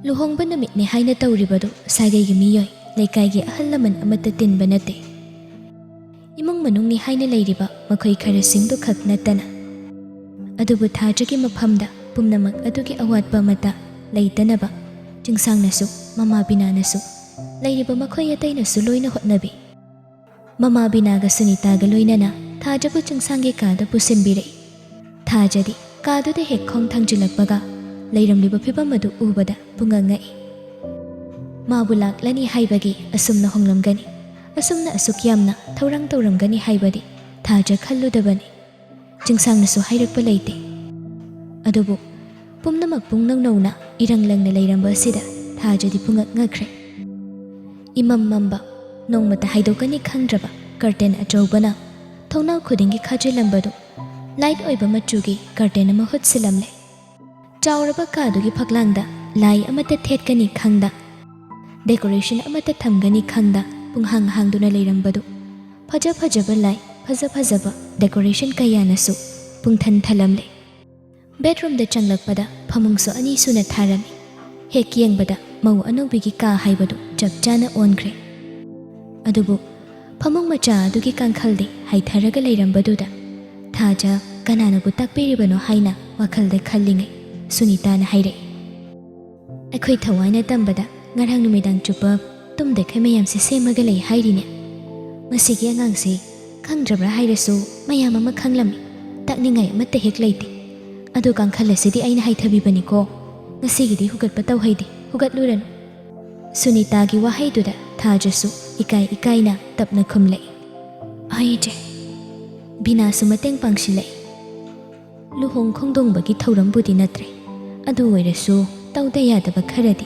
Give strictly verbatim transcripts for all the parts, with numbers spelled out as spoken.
ꯂꯨꯍꯣꯡꯕ ꯅꯨꯃꯤꯠꯅꯤ ꯍꯥꯏꯅ ꯇꯧꯔꯤꯕꯗꯨ ꯁꯥꯒꯩꯒꯤ ꯃꯤꯑꯣꯏ, ꯂꯩꯀꯥꯏꯒꯤ ꯑꯍꯜ ꯂꯃꯟ ꯑꯃꯠꯇ ꯇꯤꯟꯕ ꯅꯠꯇꯦ꯫ ꯏꯃꯨꯡ ꯃꯅꯨꯡꯅꯤ ꯍꯥꯏꯅ ꯂꯩꯔꯤꯕ ꯃꯈꯣꯏ ꯈꯔꯁꯤꯡꯗꯨ ꯈꯛ ꯅꯠꯇꯅ꯫ ꯑꯗꯨꯕꯨ ꯊꯥꯖꯒꯤ ꯃꯐꯝꯗ ꯄꯨꯝꯅꯃꯛ ꯑꯗꯨꯒꯤ ꯑꯋꯥꯠꯄ ꯑꯃꯠꯇ ꯂꯩꯇꯅꯕ ꯆꯤꯡꯁꯥꯡꯅꯁꯨ, ꯃꯃꯥ ꯕꯤꯅꯥꯅꯁꯨ, ꯂꯩꯔꯤꯕ ꯃꯈꯣꯏ ꯑꯇꯩꯅꯁꯨ ꯂꯣꯏꯅ ꯍꯣꯠꯅꯕꯤ꯫ ꯃꯃꯥ ꯕꯤꯅꯥꯒ ꯁꯨꯅꯤꯇꯥꯒ ꯂꯣꯏꯅꯅ ꯊꯥꯖꯕꯨ ꯆꯤꯡꯁꯥꯡꯒꯤ ꯀꯥꯗ ꯄꯨꯁꯤꯟꯕꯤꯔꯛꯏ꯫ ꯊꯥꯖꯗꯤ ꯀꯥꯗꯨꯗ ꯍꯦꯛ ꯈꯣꯡ ꯊꯥꯡꯖꯤꯜꯂꯛꯄꯒ ꯂꯩꯔꯝꯂꯤꯕ ꯐꯤꯕꯝ ꯑꯗꯨ ꯎꯕꯗ ꯄꯨꯡꯉꯛ ꯉꯛꯏ꯫ ꯃꯥꯕꯨ ꯂꯥꯛꯂꯅꯤ ꯍꯥꯏꯕꯒꯤ ꯑꯁꯨꯝꯅ ꯍꯣꯡꯂꯝꯒꯅꯤ, ꯑꯁꯨꯝꯅ ꯑꯁꯨꯛ ꯌꯥꯝꯅ ꯊꯧꯔꯥꯡ ꯇꯧꯔꯝꯒꯅꯤ ꯍꯥꯏꯕꯗꯤ ꯊꯥꯖ ꯈꯜꯂꯨꯗꯕꯅꯤ꯫ ꯆꯤꯡꯁꯥꯡꯅꯁꯨ ꯍꯥꯏꯔꯛꯄ ꯂꯩꯇꯦ꯫ ꯑꯗꯨꯕꯨ ꯄꯨꯝꯅꯃꯛ ꯄꯨꯡꯅꯧ ꯅꯧꯅ ꯏꯔꯪ ꯂꯪꯅ ꯂꯩꯔꯝꯕ ꯑꯁꯤꯗ ꯊꯥꯖꯗꯤ ꯄꯨꯡꯉꯛ ꯉꯛꯈ꯭ꯔꯦ꯫ ꯏꯃꯝ ꯃꯝꯕ, ꯅꯣꯡꯃꯇ ꯍꯥꯏꯗꯣꯛꯀꯅꯤ ꯈꯪꯗ꯭ꯔꯕ ꯀꯔꯇꯦꯟ ꯑꯆꯧꯕꯅ ꯊꯣꯡꯅꯥꯎ ꯈꯨꯗꯤꯡꯒꯤ ꯈꯥꯖꯤꯜꯂꯝꯕꯗꯨ ꯂꯥꯏꯠ ꯑꯣꯏꯕ ꯃꯆꯨꯒꯤ ꯀꯔꯇꯦꯟ ꯑꯃ ꯍꯨꯠꯁꯤꯜꯂꯝꯂꯦ꯫ ꯆꯥꯎꯔꯕ ꯀꯥꯗꯨꯒꯤ ꯐꯛꯂꯥꯡꯗ ꯂꯥꯏ ꯑꯃꯠꯇ ꯊꯦꯠꯀꯅꯤ ꯈꯪꯗ, ꯗꯦꯀꯣꯔꯦꯁꯟ ꯑꯃꯠꯇ ꯊꯝꯒꯅꯤ ꯈꯪꯗ ꯄꯨꯡꯍꯥꯡ ꯍꯥꯡꯗꯨꯅ ꯂꯩꯔꯝꯕꯗꯨ ꯐꯖ ꯐꯖꯕ ꯂꯥꯏ, ꯐꯖ ꯐꯖꯕ ꯗꯦꯀꯣꯔꯦꯁꯟ ꯀꯌꯥꯅꯁꯨ ꯄꯨꯡꯊꯟ ꯊꯜꯂꯝꯂꯦ꯫ ꯕꯦꯗꯔꯨꯝꯗ ꯆꯪꯂꯛꯄꯗ ꯐꯃꯨꯡꯁꯨ ꯑꯅꯤ ꯁꯨꯅ ꯊꯥꯔꯝꯃꯤ꯫ ꯍꯦꯛ ꯌꯦꯡꯕꯗ ꯃꯧ ꯑꯅꯧꯕꯤꯒꯤ ꯀꯥ ꯍꯥꯏꯕꯗꯨ ꯆꯞ ꯆꯥꯅ ꯑꯣꯟꯈ꯭ꯔꯦ꯫ ꯑꯗꯨꯕꯨ ꯐꯃꯨꯡ ꯃꯆꯥ ꯑꯗꯨꯒꯤ ꯀꯥꯡꯈꯜꯗꯤ ꯍꯥꯏꯊꯔꯒ ꯂꯩꯔꯝꯕꯗꯨꯗ ꯊꯥꯖ ꯀꯅꯥꯅꯕꯨ ꯇꯥꯛꯄꯤꯔꯤꯕꯅꯣ ꯍꯥꯏꯅ ꯋꯥꯈꯜꯗ ꯈꯜꯂꯤꯉꯩ ꯁꯨꯅꯤꯇꯥꯅ ꯍꯥꯏꯔꯛꯏ, "ꯑꯩꯈꯣꯏ ꯊꯋꯥꯏꯅ ꯇꯝꯕꯗ ꯉꯔꯥꯡ ꯅꯨꯃꯤꯗꯥꯡ ꯆꯨꯞꯄ ꯇꯨꯝꯗꯈꯩ ꯃꯌꯥꯝꯁꯦ ꯁꯦꯝꯃꯒ ꯂꯩ ꯍꯥꯏꯔꯤꯅꯦ꯫ ꯃꯁꯤꯒꯤ ꯑꯉꯥꯡꯁꯤ ꯈꯪꯗ꯭ꯔꯕ꯭ꯔꯥ ꯍꯥꯏꯔꯁꯨ ꯃꯌꯥꯝ ꯑꯃ ꯈꯪꯂꯝꯃꯤ꯫ ꯇꯥꯛꯅꯤꯡꯉꯥꯏ ꯑꯃꯠꯇ ꯍꯦꯛ ꯂꯩꯇꯦ꯫ ꯑꯗꯨ ꯀꯥꯡꯈꯜ ꯑꯁꯤꯗꯤ ꯑꯩꯅ ꯍꯥꯏꯊꯕꯤꯕꯅꯤꯀꯣ꯫ ꯉꯁꯤꯒꯤꯗꯤ ꯍꯨꯒꯠꯄ ꯇꯧꯍꯩꯗꯦ, ꯍꯨꯒꯠꯂꯨꯔꯅꯨ꯫" ꯁꯨꯅꯤꯇꯥꯒꯤ ꯋꯥꯍꯩꯗꯨꯗ ꯊꯥꯖꯁꯨ ꯏꯀꯥꯏ ꯏꯀꯥꯏꯅ ꯇꯞꯅ ꯈꯨꯝꯂꯛꯏ, "ꯍꯣꯏ ꯏꯆꯦ꯫" ꯕꯤꯅꯥꯁꯨ ꯃꯇꯦꯡ ꯄꯥꯡꯁꯤꯜꯂꯛꯏ꯫ ꯂꯨꯍꯣꯡ ꯈꯣꯡꯗꯣꯡꯕꯒꯤ ꯊꯧꯔꯝꯕꯨꯗꯤ ꯅꯠꯇ꯭ꯔꯦ, ꯑꯗꯨ ꯑꯣꯏꯔꯁꯨ ꯇꯧꯗ ꯌꯥꯗꯕ ꯈꯔꯗꯤ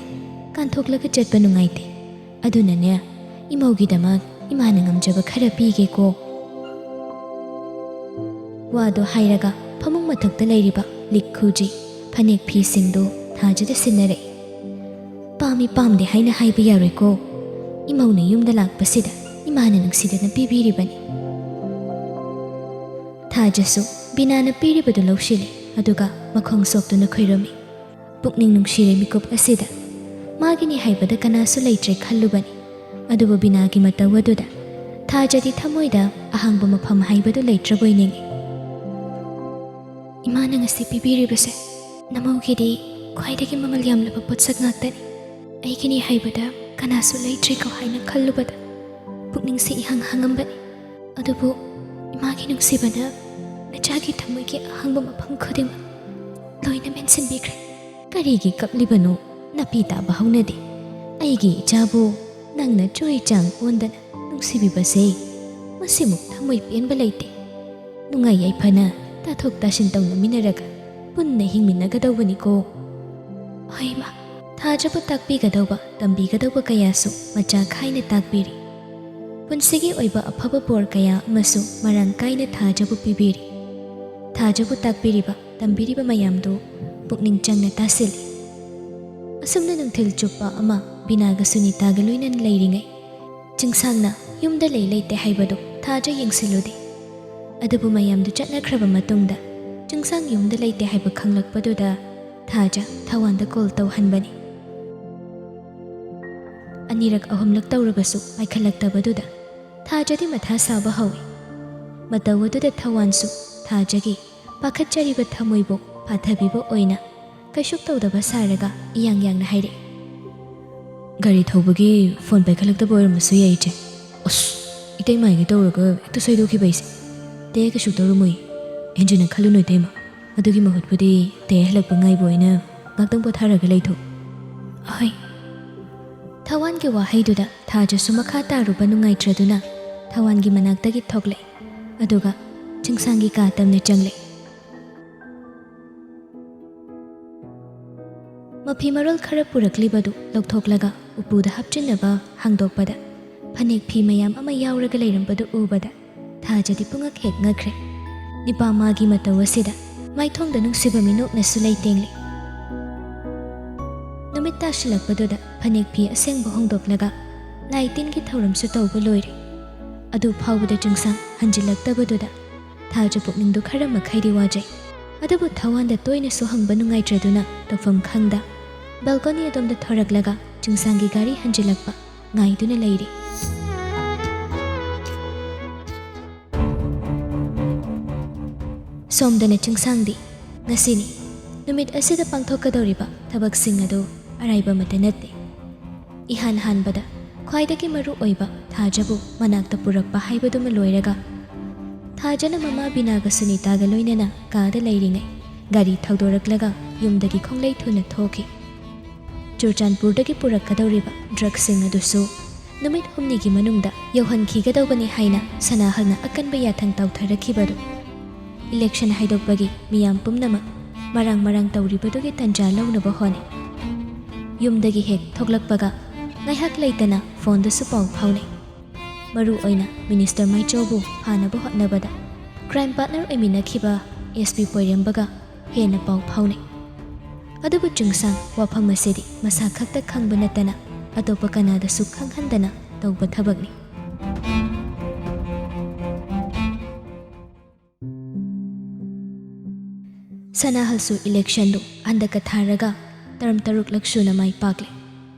ꯀꯥꯟꯊꯣꯛꯂꯒ ꯆꯠꯄ ꯅꯨꯡꯉꯥꯏꯇꯦ꯫ ꯑꯗꯨꯅꯅꯦ, ꯏꯃꯧꯒꯤꯗꯃꯛ ꯏꯃꯥꯅ ꯉꯝꯖꯕ ꯈꯔ ꯄꯤꯒꯦꯀꯣ꯫ ꯋꯥꯗꯣ ꯍꯥꯏꯔꯒ ꯐꯃꯨꯡ ꯃꯊꯛꯇ ꯂꯩꯔꯤꯕ ꯂꯤꯛ ꯈꯨꯖꯤ, ꯐꯅꯦꯛ ꯐꯤꯁꯤꯡꯗꯨ ꯊꯥꯖꯗ ꯁꯤꯟꯅꯔꯛꯏ꯫ ꯄꯥꯝꯃꯤ ꯄꯥꯝꯗꯦ ꯍꯥꯏꯅ ꯍꯥꯏꯕ ꯌꯥꯔꯣꯏꯀꯣ꯫ ꯏꯃꯧꯅ ꯌꯨꯝꯗ ꯂꯥꯛꯄꯁꯤꯗ ꯏꯃꯥꯅ ꯅꯨꯡꯁꯤꯗꯅ ꯄꯤꯕꯤꯔꯤꯕꯅꯤ꯫ ꯊꯥꯖꯁꯨ ꯕꯤꯅꯥꯅ ꯄꯤꯔꯤꯕꯗꯨ ꯂꯧꯁꯤꯜꯂꯤ, ꯑꯗꯨꯒ ꯃꯈꯣꯡ ꯁꯣꯛꯇꯨꯅ ꯈꯨꯔꯨꯝꯃꯤ꯫ ꯄꯨꯛꯅꯤꯡ ꯅꯨꯡꯁꯤꯔꯦ ꯃꯤꯀꯨꯞ ꯑꯁꯤꯗ ꯃꯥꯒꯤꯅꯤ ꯍꯥꯏꯕꯗ ꯀꯅꯥꯁꯨ ꯂꯩꯇ꯭ꯔꯦ ꯈꯜꯂꯨꯕꯅꯤ꯫ ꯑꯗꯨꯕꯨ ꯕꯤꯅꯥꯒꯤ ꯃꯇꯧ ꯑꯗꯨꯗ ꯊꯥꯖꯗꯤ ꯊꯃꯣꯏꯗ ꯑꯍꯥꯡꯕ ꯃꯐꯝ ꯍꯥꯏꯕꯗꯨ ꯂꯩꯇ꯭ꯔꯕꯣꯏ ꯅꯤꯡꯏ꯫ "ꯏꯃꯥꯅ ꯉꯁꯤ ꯄꯤꯕꯤꯔꯤꯕꯁꯦ ꯅꯃꯧꯒꯤꯗꯤ ꯈ꯭ꯋꯥꯏꯗꯒꯤ ꯃꯃꯜ ꯌꯥꯝꯂꯕ ꯄꯣꯠꯁꯛ ꯉꯥꯛꯇꯅꯤ꯫ ꯑꯩꯒꯤꯅꯤ ꯍꯥꯏꯕꯗ ꯀꯅꯥꯁꯨ ꯂꯩꯇ꯭ꯔꯦꯀꯣ" ꯍꯥꯏꯅ ꯈꯜꯂꯨꯕꯗ ꯄꯨꯛꯅꯤꯡꯁꯤ ꯏꯍꯥꯡ ꯍꯥꯡꯉꯝꯕꯅꯤ꯫ ꯑꯗꯨꯕꯨ ꯏꯃꯥꯒꯤ ꯅꯨꯡꯁꯤꯕꯅ ꯅꯆꯥꯒꯤ ꯊꯃꯣꯏꯒꯤ ꯑꯍꯥꯡꯕ ꯃꯐꯝ ꯈꯨꯗꯤꯡꯃꯛ ꯂꯣꯏꯅ ꯃꯦꯟꯁꯤꯟꯕꯤꯈ꯭ꯔꯦ꯫ "ꯀꯔꯤꯒꯤ ꯀꯞꯂꯤꯕꯅꯣ? ꯅꯥꯄꯤ ꯇꯥꯕ ꯍꯧꯅꯗꯦ꯫ ꯑꯩꯒꯤ ꯏꯆꯥꯕꯨ ꯅꯪꯅ ꯆꯣꯏ ꯆꯥꯡ ꯑꯣꯟꯗꯅ ꯅꯨꯡꯁꯤꯕꯤꯕꯁꯦ ꯃꯁꯤꯃꯨꯛ ꯊꯃꯣꯏ ꯄꯦꯟꯕ ꯂꯩꯇꯦ꯫ ꯅꯨꯡꯉꯥꯏ ꯌꯥꯏꯐꯅ ꯇꯥꯊꯣꯛ ꯇꯥꯁꯤꯟ ꯇꯧꯅꯃꯤꯟꯅꯔꯒ ꯄꯨꯟꯅ ꯍꯤꯡꯃꯤꯟꯅꯒꯗꯧꯕꯅꯤꯀꯣ꯫" ꯍꯣꯏ ꯏꯃꯥ, ꯊꯥꯖꯕꯨ ꯇꯥꯛꯄꯤꯒꯗꯧꯕ, ꯇꯝꯕꯤꯒꯗꯧꯕ ꯀꯌꯥꯁꯨ ꯃꯆꯥ ꯈꯥꯏꯅ ꯇꯥꯛꯄꯤꯔꯤ꯫ ꯄꯨꯟꯁꯤꯒꯤ ꯑꯣꯏꯕ ꯑꯐꯕ ꯕꯣꯔ ꯀꯌꯥ ꯑꯃꯁꯨ ꯃꯔꯥꯡ ꯀꯥꯏꯅ ꯊꯥꯖꯕꯨ ꯄꯤꯕꯤꯔꯤ꯫ ꯊꯥꯖꯕꯨ ꯇꯥꯛꯄꯤꯔꯤꯕ, ꯇꯝꯕꯤꯔꯤꯕ ꯃꯌꯥꯝꯗꯨ ꯄꯨꯛꯅꯤꯡ ꯆꯪꯅ ꯇꯥꯁꯤꯜꯂꯤ꯫ ꯑꯁꯨꯝꯅ ꯅꯨꯡꯊꯤꯜ ꯆꯨꯞꯄ ꯑꯃ ꯕꯤꯅꯥꯒ ꯁꯨꯅꯤꯇꯥꯒ ꯂꯣꯏꯅꯅ ꯂꯩꯔꯤꯉꯩ, ꯆꯤꯡꯁꯥꯡꯅ ꯌꯨꯝꯗ ꯂꯩ ꯂꯩꯇꯦ ꯍꯥꯏꯕꯗꯨ ꯊꯥꯖ ꯌꯦꯡꯁꯤꯜꯂꯨꯗꯦ꯫ ꯑꯗꯨꯕꯨ ꯃꯌꯥꯝꯗꯨ ꯆꯠꯅꯈ꯭ꯔꯕ ꯃꯇꯨꯡꯗ ꯆꯤꯡꯁꯥꯡ ꯌꯨꯝꯗ ꯂꯩꯇꯦ ꯍꯥꯏꯕ ꯈꯪꯂꯛꯄꯗꯨꯗ ꯊꯥꯖ ꯊꯋꯥꯟꯗ ꯀꯣꯜ ꯇꯧꯍꯟꯕꯅꯤ꯫ ꯑꯅꯤꯔꯛ ꯑꯍꯨꯝꯂꯛ ꯇꯧꯔꯕꯁꯨ ꯄꯥꯏꯈꯠꯂꯛꯇꯕꯗꯨꯗ ꯊꯥꯖꯗꯤ ꯃꯊꯥ ꯁꯥꯕ ꯍꯧꯏ꯫ ꯃꯇꯧ ꯑꯗꯨꯗ ꯊꯋꯥꯟꯁꯨ ꯊꯥꯖꯒꯤ ꯄꯥꯈꯠꯆꯔꯤꯕ ꯊꯃꯣꯏꯕꯨ ꯐꯥꯊꯕꯤꯕ ꯑꯣꯏꯅ ꯀꯩꯁꯨ ꯇꯧꯗꯕ ꯁꯥꯔꯒ ꯏꯌꯥꯡ ꯌꯥꯡꯅ ꯍꯥꯏꯔꯛꯏ, "ꯒꯥꯔꯤ ꯊꯧꯕꯒꯤ ꯐꯣꯟ ꯄꯥꯏꯈꯠꯂꯛꯇꯕ ꯑꯣꯏꯔꯝꯕꯁꯨ ꯌꯥꯏ, ꯏꯆꯦ꯫ ꯑꯁ, ꯏꯇꯩꯃꯥꯏꯒꯤ ꯇꯧꯔꯒ ꯍꯦꯛꯇ ꯁꯣꯏꯗꯣꯛꯈꯤꯕ ꯑꯩꯁꯦ꯫ ꯇꯦ, ꯀꯩꯁꯨ ꯇꯧꯔꯝꯃꯣꯏ꯫ ꯍꯦꯟꯖꯤꯟꯅ ꯈꯜꯂꯨꯅꯨ, ꯏꯇꯩꯃ꯫ ꯑꯗꯨꯒꯤ ꯃꯍꯨꯠꯄꯨꯗꯤ ꯇꯦ ꯍꯜꯂꯛꯄ ꯉꯥꯏꯕ ꯑꯣꯏꯅ ꯉꯥꯛꯇꯪ ꯄꯣꯊꯥꯔꯒ ꯂꯩꯊꯣꯛ꯫" "ꯑꯍꯣꯏ꯫" ꯊꯋꯥꯟꯒꯤ ꯋꯥꯍꯩꯗꯨꯗ ꯊꯥꯖꯁꯨ ꯃꯈꯥ ꯇꯥꯔꯨꯕ ꯅꯨꯡꯉꯥꯏꯇ꯭ꯔꯗꯨꯅ ꯊꯋꯥꯟꯒꯤ ꯃꯅꯥꯛꯇꯒꯤ ꯊꯣꯛꯂꯛꯏ꯫ ꯑꯗꯨꯒ ꯆꯤꯡꯁꯥꯡꯒꯤ ꯀꯥ ꯇꯝꯅ ꯆꯪꯂꯛꯏ꯫ ꯃꯐꯤ ꯃꯔꯣꯜ ꯈꯔ ꯄꯨꯔꯛꯂꯤꯕꯗꯨ ꯂꯧꯊꯣꯛꯂꯒ ꯎꯄꯨꯗ ꯍꯥꯞꯆꯤꯟꯅꯕ ꯍꯥꯡꯗꯣꯛꯄꯗ ꯐꯅꯦꯛ ꯐꯤ ꯃꯌꯥꯝ ꯑꯃ ꯌꯥꯎꯔꯒ ꯂꯩꯔꯝꯕꯗꯨ ꯎꯕꯗ ꯊꯥꯖꯗꯤ ꯄꯨꯡꯉꯛ ꯍꯦꯛ ꯉꯛꯈ꯭ꯔꯦ꯫ ꯅꯤꯄꯥ ꯃꯥꯒꯤ ꯃꯇꯧ ꯑꯁꯤꯗ ꯃꯥꯏꯊꯣꯡꯗ ꯅꯨꯡꯁꯤꯕ ꯃꯤꯅꯣꯛꯅꯁꯨ ꯂꯩꯇꯦꯡꯂꯤ꯫ ꯅꯨꯃꯤꯠ ꯇꯥꯁꯤꯜꯂꯛꯄꯗꯨꯗ ꯐꯅꯦꯛ ꯐꯤ ꯑꯁꯦꯡꯕ ꯍꯣꯡꯗꯣꯛꯂꯒ ꯂꯥꯏ ꯇꯤꯟꯒꯤ ꯊꯧꯔꯝꯁꯨ ꯇꯧꯕ ꯂꯣꯏꯔꯦ꯫ ꯑꯗꯨ ꯐꯥꯎꯕꯗ ꯆꯤꯡꯁꯥꯡ ꯍꯟꯖꯤꯜꯂꯛꯇꯕꯗꯨꯗ ꯊꯥꯖ ꯄꯨꯛꯅꯤꯡꯗꯨ ꯈꯔ ꯃꯈꯩꯗꯤ ꯋꯥꯖꯩ꯫ ꯑꯗꯨꯕꯨ ꯊꯋꯥꯟꯗ ꯇꯣꯏꯅꯁꯨ ꯍꯪꯕ ꯅꯨꯡꯉꯥꯏꯇ꯭ꯔꯗꯨꯅ ꯇꯧꯐꯝ ꯈꯪꯗ ꯕꯦꯜꯀꯣꯅꯤ ꯑꯗꯣꯝꯗ ꯊꯣꯔꯛꯂꯒ ꯆꯤꯡꯁꯥꯡꯒꯤ ꯒꯥꯔꯤ ꯍꯟꯖꯤꯜꯂꯛꯄ ꯉꯥꯏꯗꯨꯅ ꯂꯩꯔꯤ꯫ ꯁꯣꯝꯗꯅ ꯆꯤꯡꯁꯥꯡꯗꯤ ꯉꯁꯤꯅꯤ꯫ ꯅꯨꯃꯤꯠ ꯑꯁꯤꯗ ꯄꯥꯡꯊꯣꯛꯀꯗꯧꯔꯤꯕ ꯊꯕꯛꯁꯤꯡ ꯑꯗꯨ ꯑꯔꯥꯏꯕ ꯑꯃꯠꯇ ꯅꯠꯇꯦ꯫ ꯏꯍꯥꯟ ꯍꯥꯟꯕꯗ ꯈ꯭ꯋꯥꯏꯗꯒꯤ ꯃꯔꯨ ꯑꯣꯏꯕ ꯊꯥꯖꯕꯨ ꯃꯅꯥꯛꯇ ꯄꯨꯔꯛꯄ ꯍꯥꯏꯕꯗꯨꯃ ꯂꯣꯏꯔꯒ, ꯊꯥꯖꯅ ꯃꯃꯥ ꯕꯤꯅꯥꯒ ꯁꯨꯅꯤꯇꯥꯒ ꯂꯣꯏꯅꯅ ꯀꯥꯗ ꯂꯩꯔꯤꯉꯩ ꯒꯥꯔꯤ ꯊꯧꯗꯣꯔꯛꯂꯒ ꯌꯨꯝꯗꯒꯤ ꯈꯣꯡꯂꯩ ꯊꯨꯅ ꯊꯣꯛꯈꯤ꯫ ꯆꯨꯔꯆꯥꯟꯄꯨꯔꯗꯒꯤ ꯄꯨꯔꯛꯀꯗꯧꯔꯤꯕ ꯗ꯭ꯔꯒꯁꯤꯡ ꯑꯗꯨꯁꯨ ꯅꯨꯃꯤꯠ ꯍꯨꯝꯅꯤꯒꯤ ꯃꯅꯨꯡꯗ ꯌꯧꯍꯟꯈꯤꯒꯗꯧꯕꯅꯤ ꯍꯥꯏꯅ ꯁꯅꯥꯍꯜꯅ ꯑꯀꯟꯕ ꯌꯥꯊꯪ ꯇꯧꯊꯔꯛꯈꯤꯕꯗꯨ꯫ ꯏꯂꯦꯛꯁꯟ ꯍꯥꯏꯗꯣꯛꯄꯒꯤ ꯃꯤꯌꯥꯝ ꯄꯨꯝꯅꯃꯛ ꯃꯔꯥꯡ ꯃꯔꯥꯡ ꯇꯧꯔꯤꯕꯗꯨꯒꯤ ꯇꯟꯖꯥ ꯂꯧꯅꯕ ꯍꯣꯠꯅꯩ꯫ ꯌꯨꯝꯗꯒꯤ ꯍꯦꯛ ꯊꯣꯛꯂꯛꯄꯒ ꯉꯥꯏꯍꯥꯛ ꯂꯩꯇꯅ ꯐꯣꯟꯗꯁꯨ ꯄꯥꯎ ꯐꯥꯎꯅꯩ꯫ ꯃꯔꯨ ꯑꯣꯏꯅ ꯃꯤꯅꯤꯁꯇꯔ ꯃꯥꯏꯆꯧꯕꯨ ꯐꯥꯅꯕ ꯍꯣꯠꯅꯕꯗ ꯀ꯭ꯔꯥꯏꯝ ꯄꯥꯔꯠꯅꯔ ꯑꯣꯏꯃꯤꯟꯅꯈꯤꯕ ꯑꯦꯁ ꯄꯤ ꯄꯣꯏꯔꯦꯝꯕꯒ ꯍꯦꯟꯅ ꯄꯥꯎ ꯐꯥꯎꯅꯩ꯫ ꯑꯗꯨꯕꯨ ꯆꯤꯡꯁꯥꯡ ꯋꯥꯐꯝ ꯑꯁꯤꯗꯤ ꯃꯁꯥ ꯈꯛꯇ ꯈꯪꯕ ꯅꯠꯇꯅ ꯑꯇꯣꯞꯄ ꯀꯅꯥꯗꯁꯨ ꯈꯪꯍꯟꯗꯅ ꯇꯧꯕ ꯊꯕꯛꯅꯤ꯫ ꯁꯅꯥꯍꯜꯁꯨ ꯏꯂꯦꯛꯁꯟꯗꯨ ꯍꯟꯗꯛꯀ ꯊꯥꯔꯒ ꯇꯔꯝ ꯇꯔꯨꯛꯂꯛ ꯁꯨꯅ ꯃꯥꯏ ꯄꯥꯛꯂꯦ꯫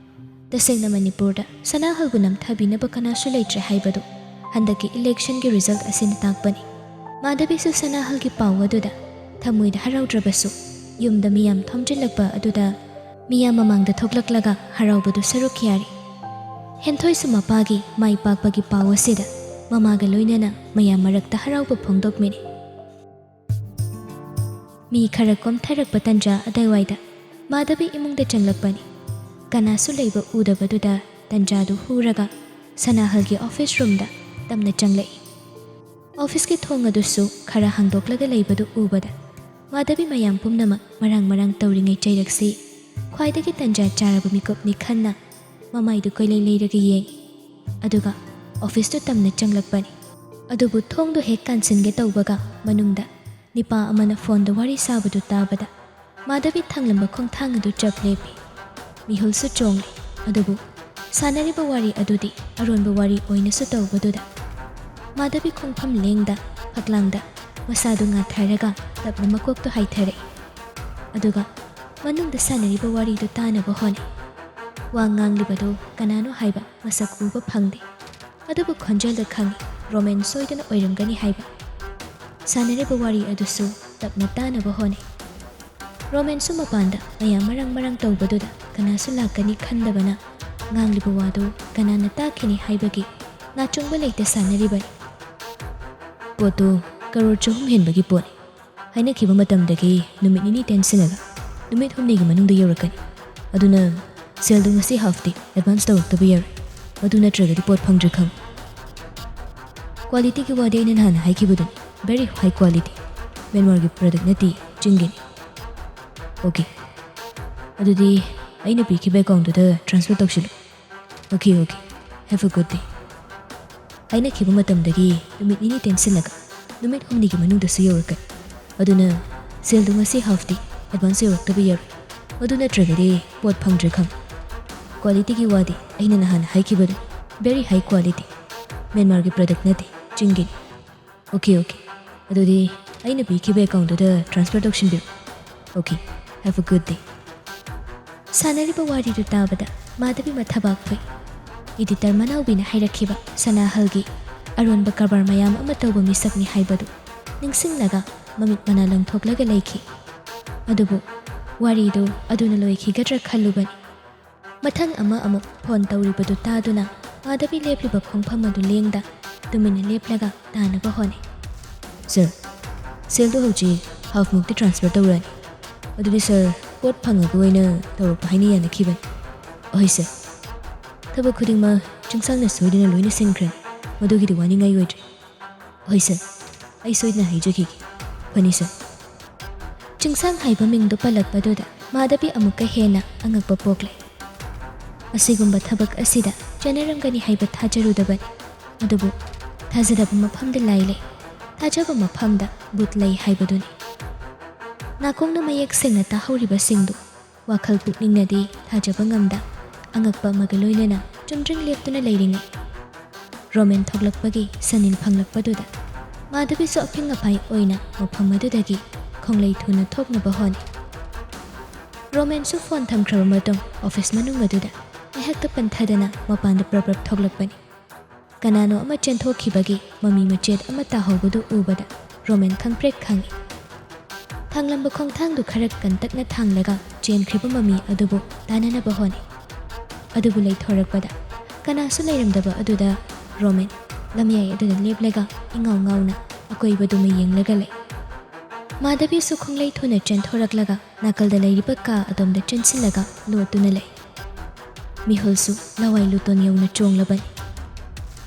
ꯇꯁꯦꯡꯅ ꯃꯅꯤꯄꯨꯔꯗ ꯁꯅꯥꯍꯜꯕꯨ ꯅꯝꯊꯕꯤꯅꯕ ꯀꯅꯥꯁꯨ ꯂꯩꯇ꯭ꯔꯦ ꯍꯥꯏꯕꯗꯨ ꯍꯟꯗꯛꯀꯤ ꯏꯂꯦꯛꯁꯟꯒꯤ ꯔꯤꯖꯜꯠ ꯑꯁꯤꯅ ꯇꯥꯛꯄꯅꯤ꯫ ꯃꯥꯙꯕꯤꯁꯨ ꯁꯅꯥꯍꯜꯒꯤ ꯄꯥꯎ ꯑꯗꯨꯗ ꯊꯃꯣꯏꯗ ꯍꯔꯥꯎꯗ꯭ꯔꯕꯁꯨ, ꯌꯨꯝꯗ ꯃꯤꯌꯥꯝ ꯊꯣꯝꯖꯤꯜꯂꯛꯄ ꯑꯗꯨꯗ ꯃꯤꯌꯥꯝ ꯃꯃꯥꯡꯗ ꯊꯣꯛꯂꯛꯂꯒ ꯍꯔꯥꯎꯕꯗꯨ ꯁꯔꯨꯛ ꯌꯥꯔꯤ꯫ ꯍꯦꯟꯊꯣꯏꯁꯨ ꯃꯄꯥꯒꯤ ꯃꯥꯏ ꯄꯥꯛꯄꯒꯤ ꯄꯥꯎ ꯑꯁꯤꯗ ꯃꯃꯥꯒ ꯂꯣꯏꯅꯅ ꯃꯌꯥꯝ ꯃꯔꯛꯇ ꯍꯔꯥꯎꯕ ꯐꯣꯡꯗꯣꯛꯃꯤꯅꯤ꯫ ꯃꯤ ꯈꯔ ꯀꯣꯝꯊꯔꯛꯄ ꯇꯟꯖꯥ ꯑꯗꯥꯏꯋꯥꯏꯗ ꯃꯥꯙꯕꯤ ꯏꯃꯨꯡꯗ ꯆꯪꯂꯛꯄꯅꯤ꯫ ꯀꯅꯥꯁꯨ ꯂꯩꯕ ꯎꯗꯕꯗꯨꯗ ꯇꯟꯖꯥꯗꯨ ꯍꯨꯔꯒ ꯁꯅꯥꯍꯜꯒꯤ ꯑꯣꯐꯤꯁ ꯔꯨꯝꯗ ꯇꯞꯅ ꯆꯪꯂꯛꯏ꯫ ꯑꯣꯐꯤꯁꯀꯤ ꯊꯣꯡ ꯑꯗꯨꯁꯨ ꯈꯔ ꯍꯥꯡꯗꯣꯛꯂꯒ ꯂꯩꯕꯗꯨ ꯎꯕꯗ ꯃꯥꯙꯕꯤ ꯃꯌꯥꯝ ꯄꯨꯝꯅꯃꯛ ꯃꯔꯥꯡ ꯃꯔꯥꯡ ꯇꯧꯔꯤꯉꯩ ꯆꯩꯔꯛꯁꯤ ꯈ꯭ꯋꯥꯏꯗꯒꯤ ꯇꯟꯖꯥ ꯆꯥꯔꯕ ꯃꯤꯀꯨꯞꯅꯤ ꯈꯟꯅ ꯃꯃꯥꯏꯗꯨ ꯀꯣꯏꯂꯩ ꯂꯩꯔꯒ ꯌꯦꯡꯏ꯫ ꯑꯗꯨꯒ ꯑꯣꯐꯤꯁꯇꯨ ꯇꯝꯅ ꯆꯪꯂꯛꯄꯅꯤ꯫ ꯑꯗꯨꯕꯨ ꯊꯣꯡꯗꯨ ꯍꯦꯛ ꯀꯥꯟꯁꯤꯟꯒꯦ ꯇꯧꯕꯒ ꯃꯅꯨꯡꯗ ꯅꯤꯄꯥ ꯑꯃꯅ ꯐꯣꯟꯗ ꯋꯥꯔꯤ ꯁꯥꯕꯗꯨ ꯇꯥꯕꯗ ꯃꯥꯙꯕꯤ ꯊꯥꯡꯂꯝꯕ ꯈꯣꯡꯊꯥꯡ ꯑꯗꯨ ꯆꯞ ꯂꯦꯞꯄꯤ꯫ ꯃꯤꯍꯨꯜꯁꯨ ꯆꯣꯡꯂꯦ꯫ ꯑꯗꯨꯕꯨ ꯁꯥꯟꯅꯔꯤꯕ ꯋꯥꯔꯤ ꯑꯗꯨꯗꯤ ꯑꯔꯣꯟꯕ ꯋꯥꯔꯤ ꯑꯣꯏꯅꯁꯨ ꯇꯧꯕꯗꯨꯗ ꯃꯥꯙꯕꯤ ꯈꯣꯡꯐꯝ ꯂꯦꯡꯗ ꯐꯛꯂꯥꯡꯗ ꯃꯁꯥꯗꯨ ꯉꯥꯊꯔꯒ ꯇꯞꯅ ꯃꯀꯣꯛꯇꯨ ꯍꯥꯏꯊꯔꯛꯏ꯫ ꯑꯗꯨꯒ ꯃꯅꯨꯡꯗ ꯁꯥꯟꯅꯔꯤꯕ ꯋꯥꯔꯤꯗꯨ ꯇꯥꯅꯕ ꯍꯣꯠꯅꯩ꯫ ꯋꯥ ꯉꯥꯡꯂꯤꯕꯗꯨ ꯀꯅꯥꯅꯣ ꯍꯥꯏꯕ ꯃꯁꯛ ꯎꯕ ꯐꯪꯗꯦ꯫ ꯑꯗꯨꯕꯨ ꯈꯣꯟꯖꯦꯜꯗ ꯈꯪꯏ, ꯔꯣꯃꯦꯟ ꯁꯣꯏꯗꯅ ꯑꯣꯏꯔꯝꯒꯅꯤ ꯍꯥꯏꯕ꯫ ꯁꯥꯟꯅꯔꯤꯕ ꯋꯥꯔꯤ ꯑꯗꯨꯁꯨ ꯇꯞꯅ ꯇꯥꯅꯕ ꯍꯣꯠꯅꯩ꯫ ꯔꯣꯃꯦꯟꯁꯨ ꯃꯄꯥꯟꯗ ꯃꯌꯥꯝ ꯃꯔꯥꯡ ꯃꯔꯥꯡ ꯇꯧꯕꯗꯨꯗ ꯀꯅꯥꯁꯨ ꯂꯥꯛꯀꯅꯤ ꯈꯟꯗꯕꯅ ꯉꯥꯡꯂꯤꯕ ꯋꯥꯗꯨ ꯀꯅꯥꯅ ꯇꯥꯈꯤꯅꯤ ꯍꯥꯏꯕꯒꯤ ꯉꯥꯆꯨꯡꯕ ꯂꯩꯇ ꯁꯥꯟꯅꯔꯤꯕꯅꯤ꯫ ꯄꯣꯠꯇꯨ ꯀꯔꯣꯔ ꯆꯍꯨꯝ ꯍꯦꯟꯕꯒꯤ ꯄꯣꯠꯅꯤ꯫ ꯍꯥꯏꯅꯈꯤꯕ ꯃꯇꯝꯗꯒꯤ ꯅꯨꯃꯤꯠ ꯅꯤꯅꯤ ꯇꯦꯟꯁꯤꯜꯂꯒ ꯅꯨꯃꯤꯠ ꯍꯨꯝꯅꯤꯒꯤ ꯃꯅꯨꯡꯗ ꯌꯧꯔꯛꯀꯅꯤ꯫ ꯑꯗꯨꯅ ꯁꯦꯜꯗꯨ ꯉꯁꯤ ꯍꯥꯐꯇꯤ ꯑꯦꯗꯚꯥꯟꯁ ꯇꯧꯔꯛꯇꯕ ꯌꯥꯔꯣꯏ꯫ ꯑꯗꯨ ꯅꯠꯇ꯭ꯔꯒꯗꯤ ꯄꯣꯠ ꯐꯪꯗ꯭ꯔꯦ ꯈꯪ꯫ ꯀ꯭ꯋꯥꯂꯤꯇꯤꯒꯤ ꯋꯥꯗꯤ ꯑꯩꯅ ꯅꯍꯥꯟ ꯍꯥꯏꯈꯤꯕꯗꯨꯅꯤ, ꯚꯦꯔꯤ ꯍꯥꯏ ꯀ꯭ꯋꯥꯂꯤꯇꯤ꯫ ꯃꯦꯟꯃꯥꯔꯒꯤ ꯄ꯭ꯔꯗꯛ ꯅꯠꯇꯦ, ꯆꯤꯡꯒꯤꯅꯤ꯫ ꯑꯣꯀꯦ, ꯑꯗꯨꯗꯤ ꯑꯩꯅ ꯄꯤꯈꯤꯕ ꯑꯦꯀꯥꯎꯟꯗꯨꯗ ꯇ꯭ꯔꯥꯟꯁꯐꯔ ꯇꯧꯁꯤꯜꯂꯨ꯫ ꯑꯣꯀꯦ, ꯑꯣꯀꯦ, ꯍꯦꯞ ꯑ ꯒꯨꯗ ꯗꯦ꯫ ꯍꯥꯏꯅꯈꯤꯕ ꯃꯇꯝꯗꯒꯤ ꯅꯨꯃꯤꯠ ꯅꯤꯅꯤ ꯇꯦꯟꯁꯤꯜꯂꯒ ꯅꯨꯃꯤꯠ ꯍꯨꯝꯅꯤꯒꯤ ꯃꯅꯨꯡꯗꯁꯨ ꯌꯧꯔꯛꯀꯅꯤ꯫ ꯑꯗꯨꯅ ꯁꯦꯜꯗꯨ ꯉꯁꯤ ꯍꯥꯐꯇꯤ ꯑꯦꯗꯚꯥꯟꯁ ꯌꯧꯔꯛꯇꯕ ꯌꯥꯔꯣꯏ꯫ ꯑꯗꯨ ꯅꯠꯇ꯭ꯔꯒꯗꯤ ꯄꯣꯠ ꯐꯪꯗ꯭ꯔꯦ ꯈꯪ꯫ ꯀ꯭ꯋꯥꯂꯤꯇꯤꯒꯤ ꯋꯥꯗꯤ ꯑꯩꯅ ꯅꯍꯥꯟ ꯍꯥꯏꯈꯤꯕꯗꯨ, ꯚꯦꯔꯤ ꯍꯥꯏ ꯀ꯭ꯋꯥꯂꯤꯇꯤ꯫ ꯃꯦꯟꯃꯥꯔꯒꯤ ꯄ꯭ꯔꯗꯛ ꯅꯠꯇꯦ, ꯆꯤꯡꯒꯤꯅꯤ꯫ ꯑꯣꯀꯦ, ꯑꯣꯀꯦ, ꯑꯗꯨꯗꯤ ꯑꯩꯅ ꯄꯤꯈꯤꯕ ꯑꯦꯀꯥꯎꯟꯗꯨꯗ ꯇ꯭ꯔꯥꯟꯁꯐꯔ ꯇꯧꯁꯤꯟꯕꯤꯔꯣ꯫ ꯑꯣꯀꯦ, ꯍꯦꯞ ꯑ ꯒꯨꯗ ꯗꯦ꯫ ꯁꯥꯟꯅꯔꯤꯕ ꯋꯥꯔꯤꯗꯨ ꯇꯥꯕꯗ ꯃꯥꯙꯕꯤ ꯃꯊꯕꯥꯛ ꯐꯩ꯫ ꯏꯗꯤꯇꯔ ꯃꯅꯥꯎꯕꯤꯅ ꯍꯥꯏꯔꯛꯈꯤꯕ ꯁꯅꯥꯍꯜꯒꯤ ꯑꯔꯣꯟꯕ ꯀꯔꯕꯥꯔ ꯃꯌꯥꯝ ꯑꯃ ꯇꯧꯕ ꯃꯤꯁꯛꯅꯤ ꯍꯥꯏꯕꯗꯨ ꯅꯤꯡꯁꯤꯡꯂꯒ ꯃꯃꯤꯠ ꯃꯅꯥ ꯂꯪꯊꯣꯛꯂꯒ ꯂꯩꯈꯤ꯫ ꯑꯗꯨꯕꯨ ꯋꯥꯔꯤꯗꯨ ꯑꯗꯨꯅ ꯂꯣꯏꯈꯤꯒꯗ꯭ꯔꯥ ꯈꯜꯂꯨꯕꯅꯤ꯫ ꯃꯊꯪ ꯑꯃ ꯑꯃꯨꯛ ꯐꯣꯟ ꯇꯧꯔꯤꯕꯗꯨ ꯇꯥꯗꯨꯅ ꯃꯥꯙꯕꯤ ꯂꯦꯞꯂꯤꯕ ꯈꯣꯡꯐꯝ ꯑꯗꯨ ꯂꯦꯡꯗ ꯇꯨꯃꯤꯟꯅ ꯂꯦꯞꯂꯒ ꯇꯥꯅꯕ ꯍꯣꯠꯅꯩ꯫ ꯁꯔ, ꯁꯦꯜꯗꯨ ꯍꯧꯖꯤꯛ ꯍꯥꯐꯃꯨꯛꯇꯤ ꯇ꯭ꯔꯥꯟꯁꯐꯔ ꯇꯧꯔꯛꯑꯅꯤ꯫ ꯑꯗꯨꯗꯤ ꯁꯔ, ꯄꯣꯠ ꯐꯪꯉꯒ ꯑꯣꯏꯅ ꯇꯧꯔꯛꯄ ꯍꯥꯏꯅ ꯌꯥꯅꯈꯤꯕꯅꯤ꯫ ꯑꯍꯣꯏ ꯁꯔ, ꯊꯕꯛ ꯈꯨꯗꯤꯡꯃꯛ ꯆꯤꯡꯁꯥꯡꯅ ꯁꯣꯏꯗꯅ ꯂꯣꯏꯅ ꯁꯤꯟꯈ꯭ꯔꯅꯤ, ꯃꯗꯨꯒꯤꯗꯤ ꯋꯥꯅꯤꯡꯉꯥꯏ ꯑꯣꯏꯗ꯭ꯔꯦ꯫ ꯍꯣꯏ ꯁꯔ, ꯑꯩ ꯁꯣꯏꯗꯅ ꯍꯥꯏꯖꯈꯤꯒꯦ꯫ ꯐꯅꯤ ꯁꯔ꯫ ꯆꯤꯡꯁꯥꯡ ꯍꯥꯏꯕ ꯃꯤꯡꯗꯨ ꯄꯜꯂꯛꯄꯗꯨꯗ ꯃꯥꯙꯕꯤ ꯑꯃꯨꯛꯀ ꯍꯦꯟꯅ ꯑꯉꯛꯄ ꯄꯣꯛꯂꯦ꯫ ꯑꯁꯤꯒꯨꯝꯕ ꯊꯕꯛ ꯑꯁꯤꯗ ꯆꯦꯟꯅꯔꯝꯒꯅꯤ ꯍꯥꯏꯕ ꯊꯥꯖꯔꯨꯗꯕꯅꯤ꯫ ꯑꯗꯨꯕꯨ ꯊꯥꯖꯗꯕ ꯃꯐꯝꯗ ꯂꯥꯏ ꯂꯩ, ꯊꯥꯖꯕ ꯃꯐꯝꯗ ꯕꯨꯠ ꯂꯩ ꯍꯥꯏꯕꯗꯨꯅꯤ꯫ ꯅꯥꯀꯣꯡꯅ ꯃꯌꯦꯛ ꯁꯦꯡꯅ ꯇꯥꯍꯧꯔꯤꯕꯁꯤꯡꯗꯨ ꯋꯥꯈꯜ ꯄꯨꯛꯅꯤꯡꯅꯗꯤ ꯊꯥꯖꯕ ꯉꯝꯗ ꯑꯉꯛꯄ ꯑꯃꯒ ꯂꯣꯏꯅꯅ ꯆꯨꯝꯗ꯭ꯔꯤꯡ ꯂꯦꯞꯇꯨꯅ ꯂꯩꯔꯤꯉꯩ, ꯔꯣꯃꯦꯟ ꯊꯣꯛꯂꯛꯄꯒꯤ ꯁꯅꯤꯜ ꯐꯪꯂꯛꯄꯗꯨꯗ ꯃꯥꯙꯕꯤꯁꯨ ꯑꯐꯤꯡ ꯑꯐꯥꯏ ꯑꯣꯏꯅ ꯃꯐꯝ ꯑꯗꯨꯗꯒꯤ ꯈꯣꯡꯂꯩ ꯊꯨꯅ ꯊꯣꯛꯅꯕ ꯍꯣꯠꯅꯩ꯫ ꯔꯣꯃꯦꯟꯁꯨ ꯐꯣꯟ ꯊꯝꯈ꯭ꯔꯕ ꯃꯇꯨꯡ ꯑꯣꯐꯤꯁ ꯃꯅꯨꯡ ꯑꯗꯨꯗ ꯉꯥꯏꯍꯥꯛꯇ ꯄꯟꯊꯗꯅ ꯃꯄꯥꯟꯗ ꯄ꯭ꯔꯞ ꯄ꯭ꯔꯞ ꯊꯣꯛꯂꯛꯄꯅꯤ꯫ ꯀꯅꯥꯅꯣ ꯑꯃ ꯆꯦꯟꯊꯣꯛꯈꯤꯕꯒꯤ ꯃꯃꯤ ꯃꯆꯦꯠ ꯑꯃ ꯇꯥꯍꯧꯕꯗꯨ ꯎꯕꯗ ꯔꯣꯃꯦꯟ ꯈꯪꯄ꯭ꯔꯦꯛ ꯈꯪꯏ꯫ ꯊꯥꯡꯂꯝꯕ ꯈꯣꯡꯊꯥꯡꯗꯨ ꯈꯔ ꯀꯟꯇꯛꯅ ꯊꯥꯡꯂꯒ ꯆꯦꯟꯈ꯭ꯔꯤꯕ ꯃꯃꯤ ꯑꯗꯨꯕꯨ ꯇꯥꯅꯅꯕ ꯍꯣꯠꯅꯩ꯫ ꯑꯗꯨꯕꯨ ꯂꯩꯊꯣꯔꯛꯄꯗ ꯀꯅꯥꯁꯨ ꯂꯩꯔꯝꯗꯕ ꯑꯗꯨꯗ ꯔꯣꯃꯦꯟ ꯂꯝꯌꯥꯏ ꯑꯗꯨꯗ ꯂꯦꯞꯂꯒ ꯏꯉꯥꯎ ꯉꯥꯎꯅ ꯑꯀꯣꯏꯕꯗꯨꯃ ꯌꯦꯡꯂꯒ ꯂꯩ꯫ ꯃꯥꯙꯕꯤꯁꯨ ꯈꯣꯡꯂꯩ ꯊꯨꯅ ꯆꯦꯟꯊꯣꯔꯛꯂꯒ ꯅꯥꯀꯜꯗ ꯂꯩꯔꯤꯕ ꯀꯥ ꯑꯗꯣꯝꯗ ꯆꯦꯟꯁꯤꯜꯂꯒ ꯂꯣꯠꯇꯨꯅ ꯂꯩ꯫ ꯃꯤꯍꯨꯜꯁꯨ ꯂꯋꯥꯏ ꯂꯨꯇꯣꯟ ꯌꯧꯅ ꯆꯣꯡꯂꯕꯅꯤ꯫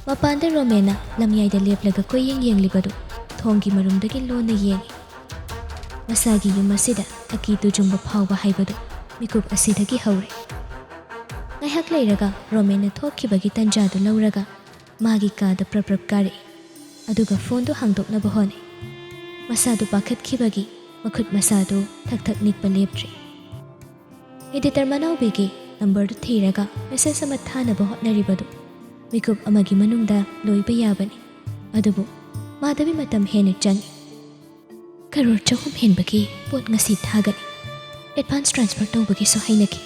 ꯃꯄꯥꯟꯗ ꯔꯣꯃꯦꯟꯅ ꯂꯝꯌꯥꯏꯗ ꯂꯦꯞꯂꯒ ꯀꯣꯏꯌꯦꯡ ꯌꯦꯡꯂꯤꯕꯗꯨ ꯊꯣꯡꯒꯤ ꯃꯔꯨꯝꯗꯒꯤ ꯂꯣꯟꯅ ꯌꯦꯡꯏ꯫ ꯃꯁꯥꯒꯤ ꯌꯨꯝ ꯑꯁꯤꯗ ꯑꯀꯤ ꯇꯨꯖꯨꯡꯕ ꯐꯥꯎꯕ ꯍꯥꯏꯕꯗꯨ ꯃꯤꯀꯨꯞ ꯑꯁꯤꯗꯒꯤ ꯍꯧꯔꯦ꯫ ꯉꯥꯏꯍꯥꯛ ꯂꯩꯔꯒ ꯔꯣꯃꯦꯟꯅ ꯊꯣꯛꯈꯤꯕꯒꯤ ꯇꯟꯖꯥꯗꯨ ꯂꯧꯔꯒ ꯃꯥꯒꯤ ꯀꯥꯗ ꯄ꯭ꯔꯞ ꯄ꯭ꯔꯞ ꯀꯥꯔꯛꯏ꯫ ꯑꯗꯨꯒ ꯐꯣꯟꯗꯨ ꯍꯥꯡꯗꯣꯛꯅꯕ ꯍꯣꯠꯅꯩ꯫ ꯃꯁꯥꯗꯨ ꯄꯥꯈꯠꯈꯤꯕꯒꯤ ꯃꯈꯨꯠ ꯃꯁꯥꯗꯨ ꯊꯛ ꯊꯛ ꯅꯤꯛꯄ ꯂꯦꯞꯇ꯭ꯔꯤ꯫ ꯑꯦꯗꯤꯇꯔ ꯃꯅꯥꯎꯕꯤꯒꯤ ꯅꯝꯕꯔꯗꯨ ꯊꯤꯔꯒ ꯃꯦꯁꯦꯖ ꯑꯃ ꯊꯥꯅꯕ ꯍꯣꯠꯅꯔꯤꯕꯗꯨ ꯃꯤꯀꯨꯞ ꯑꯃꯒꯤ ꯃꯅꯨꯡꯗ ꯂꯣꯏꯕ ꯌꯥꯕꯅꯤ꯫ ꯑꯗꯨꯕꯨ ꯃꯥꯙꯕꯤ ꯃꯇꯝ ꯍꯦꯟꯅ ꯆꯪꯏ꯫ "ꯀꯔꯣꯔ ꯆꯍꯨꯝ ꯍꯦꯟꯕꯒꯤ ꯄꯣꯠ ꯉꯁꯤ ꯊꯥꯒꯅꯤ꯫ ꯑꯦꯗꯚꯥꯟꯁ ꯇ꯭ꯔꯥꯟꯁꯐꯔ ꯇꯧꯕꯒꯤꯁꯨ ꯍꯥꯏꯅꯈꯤ꯫"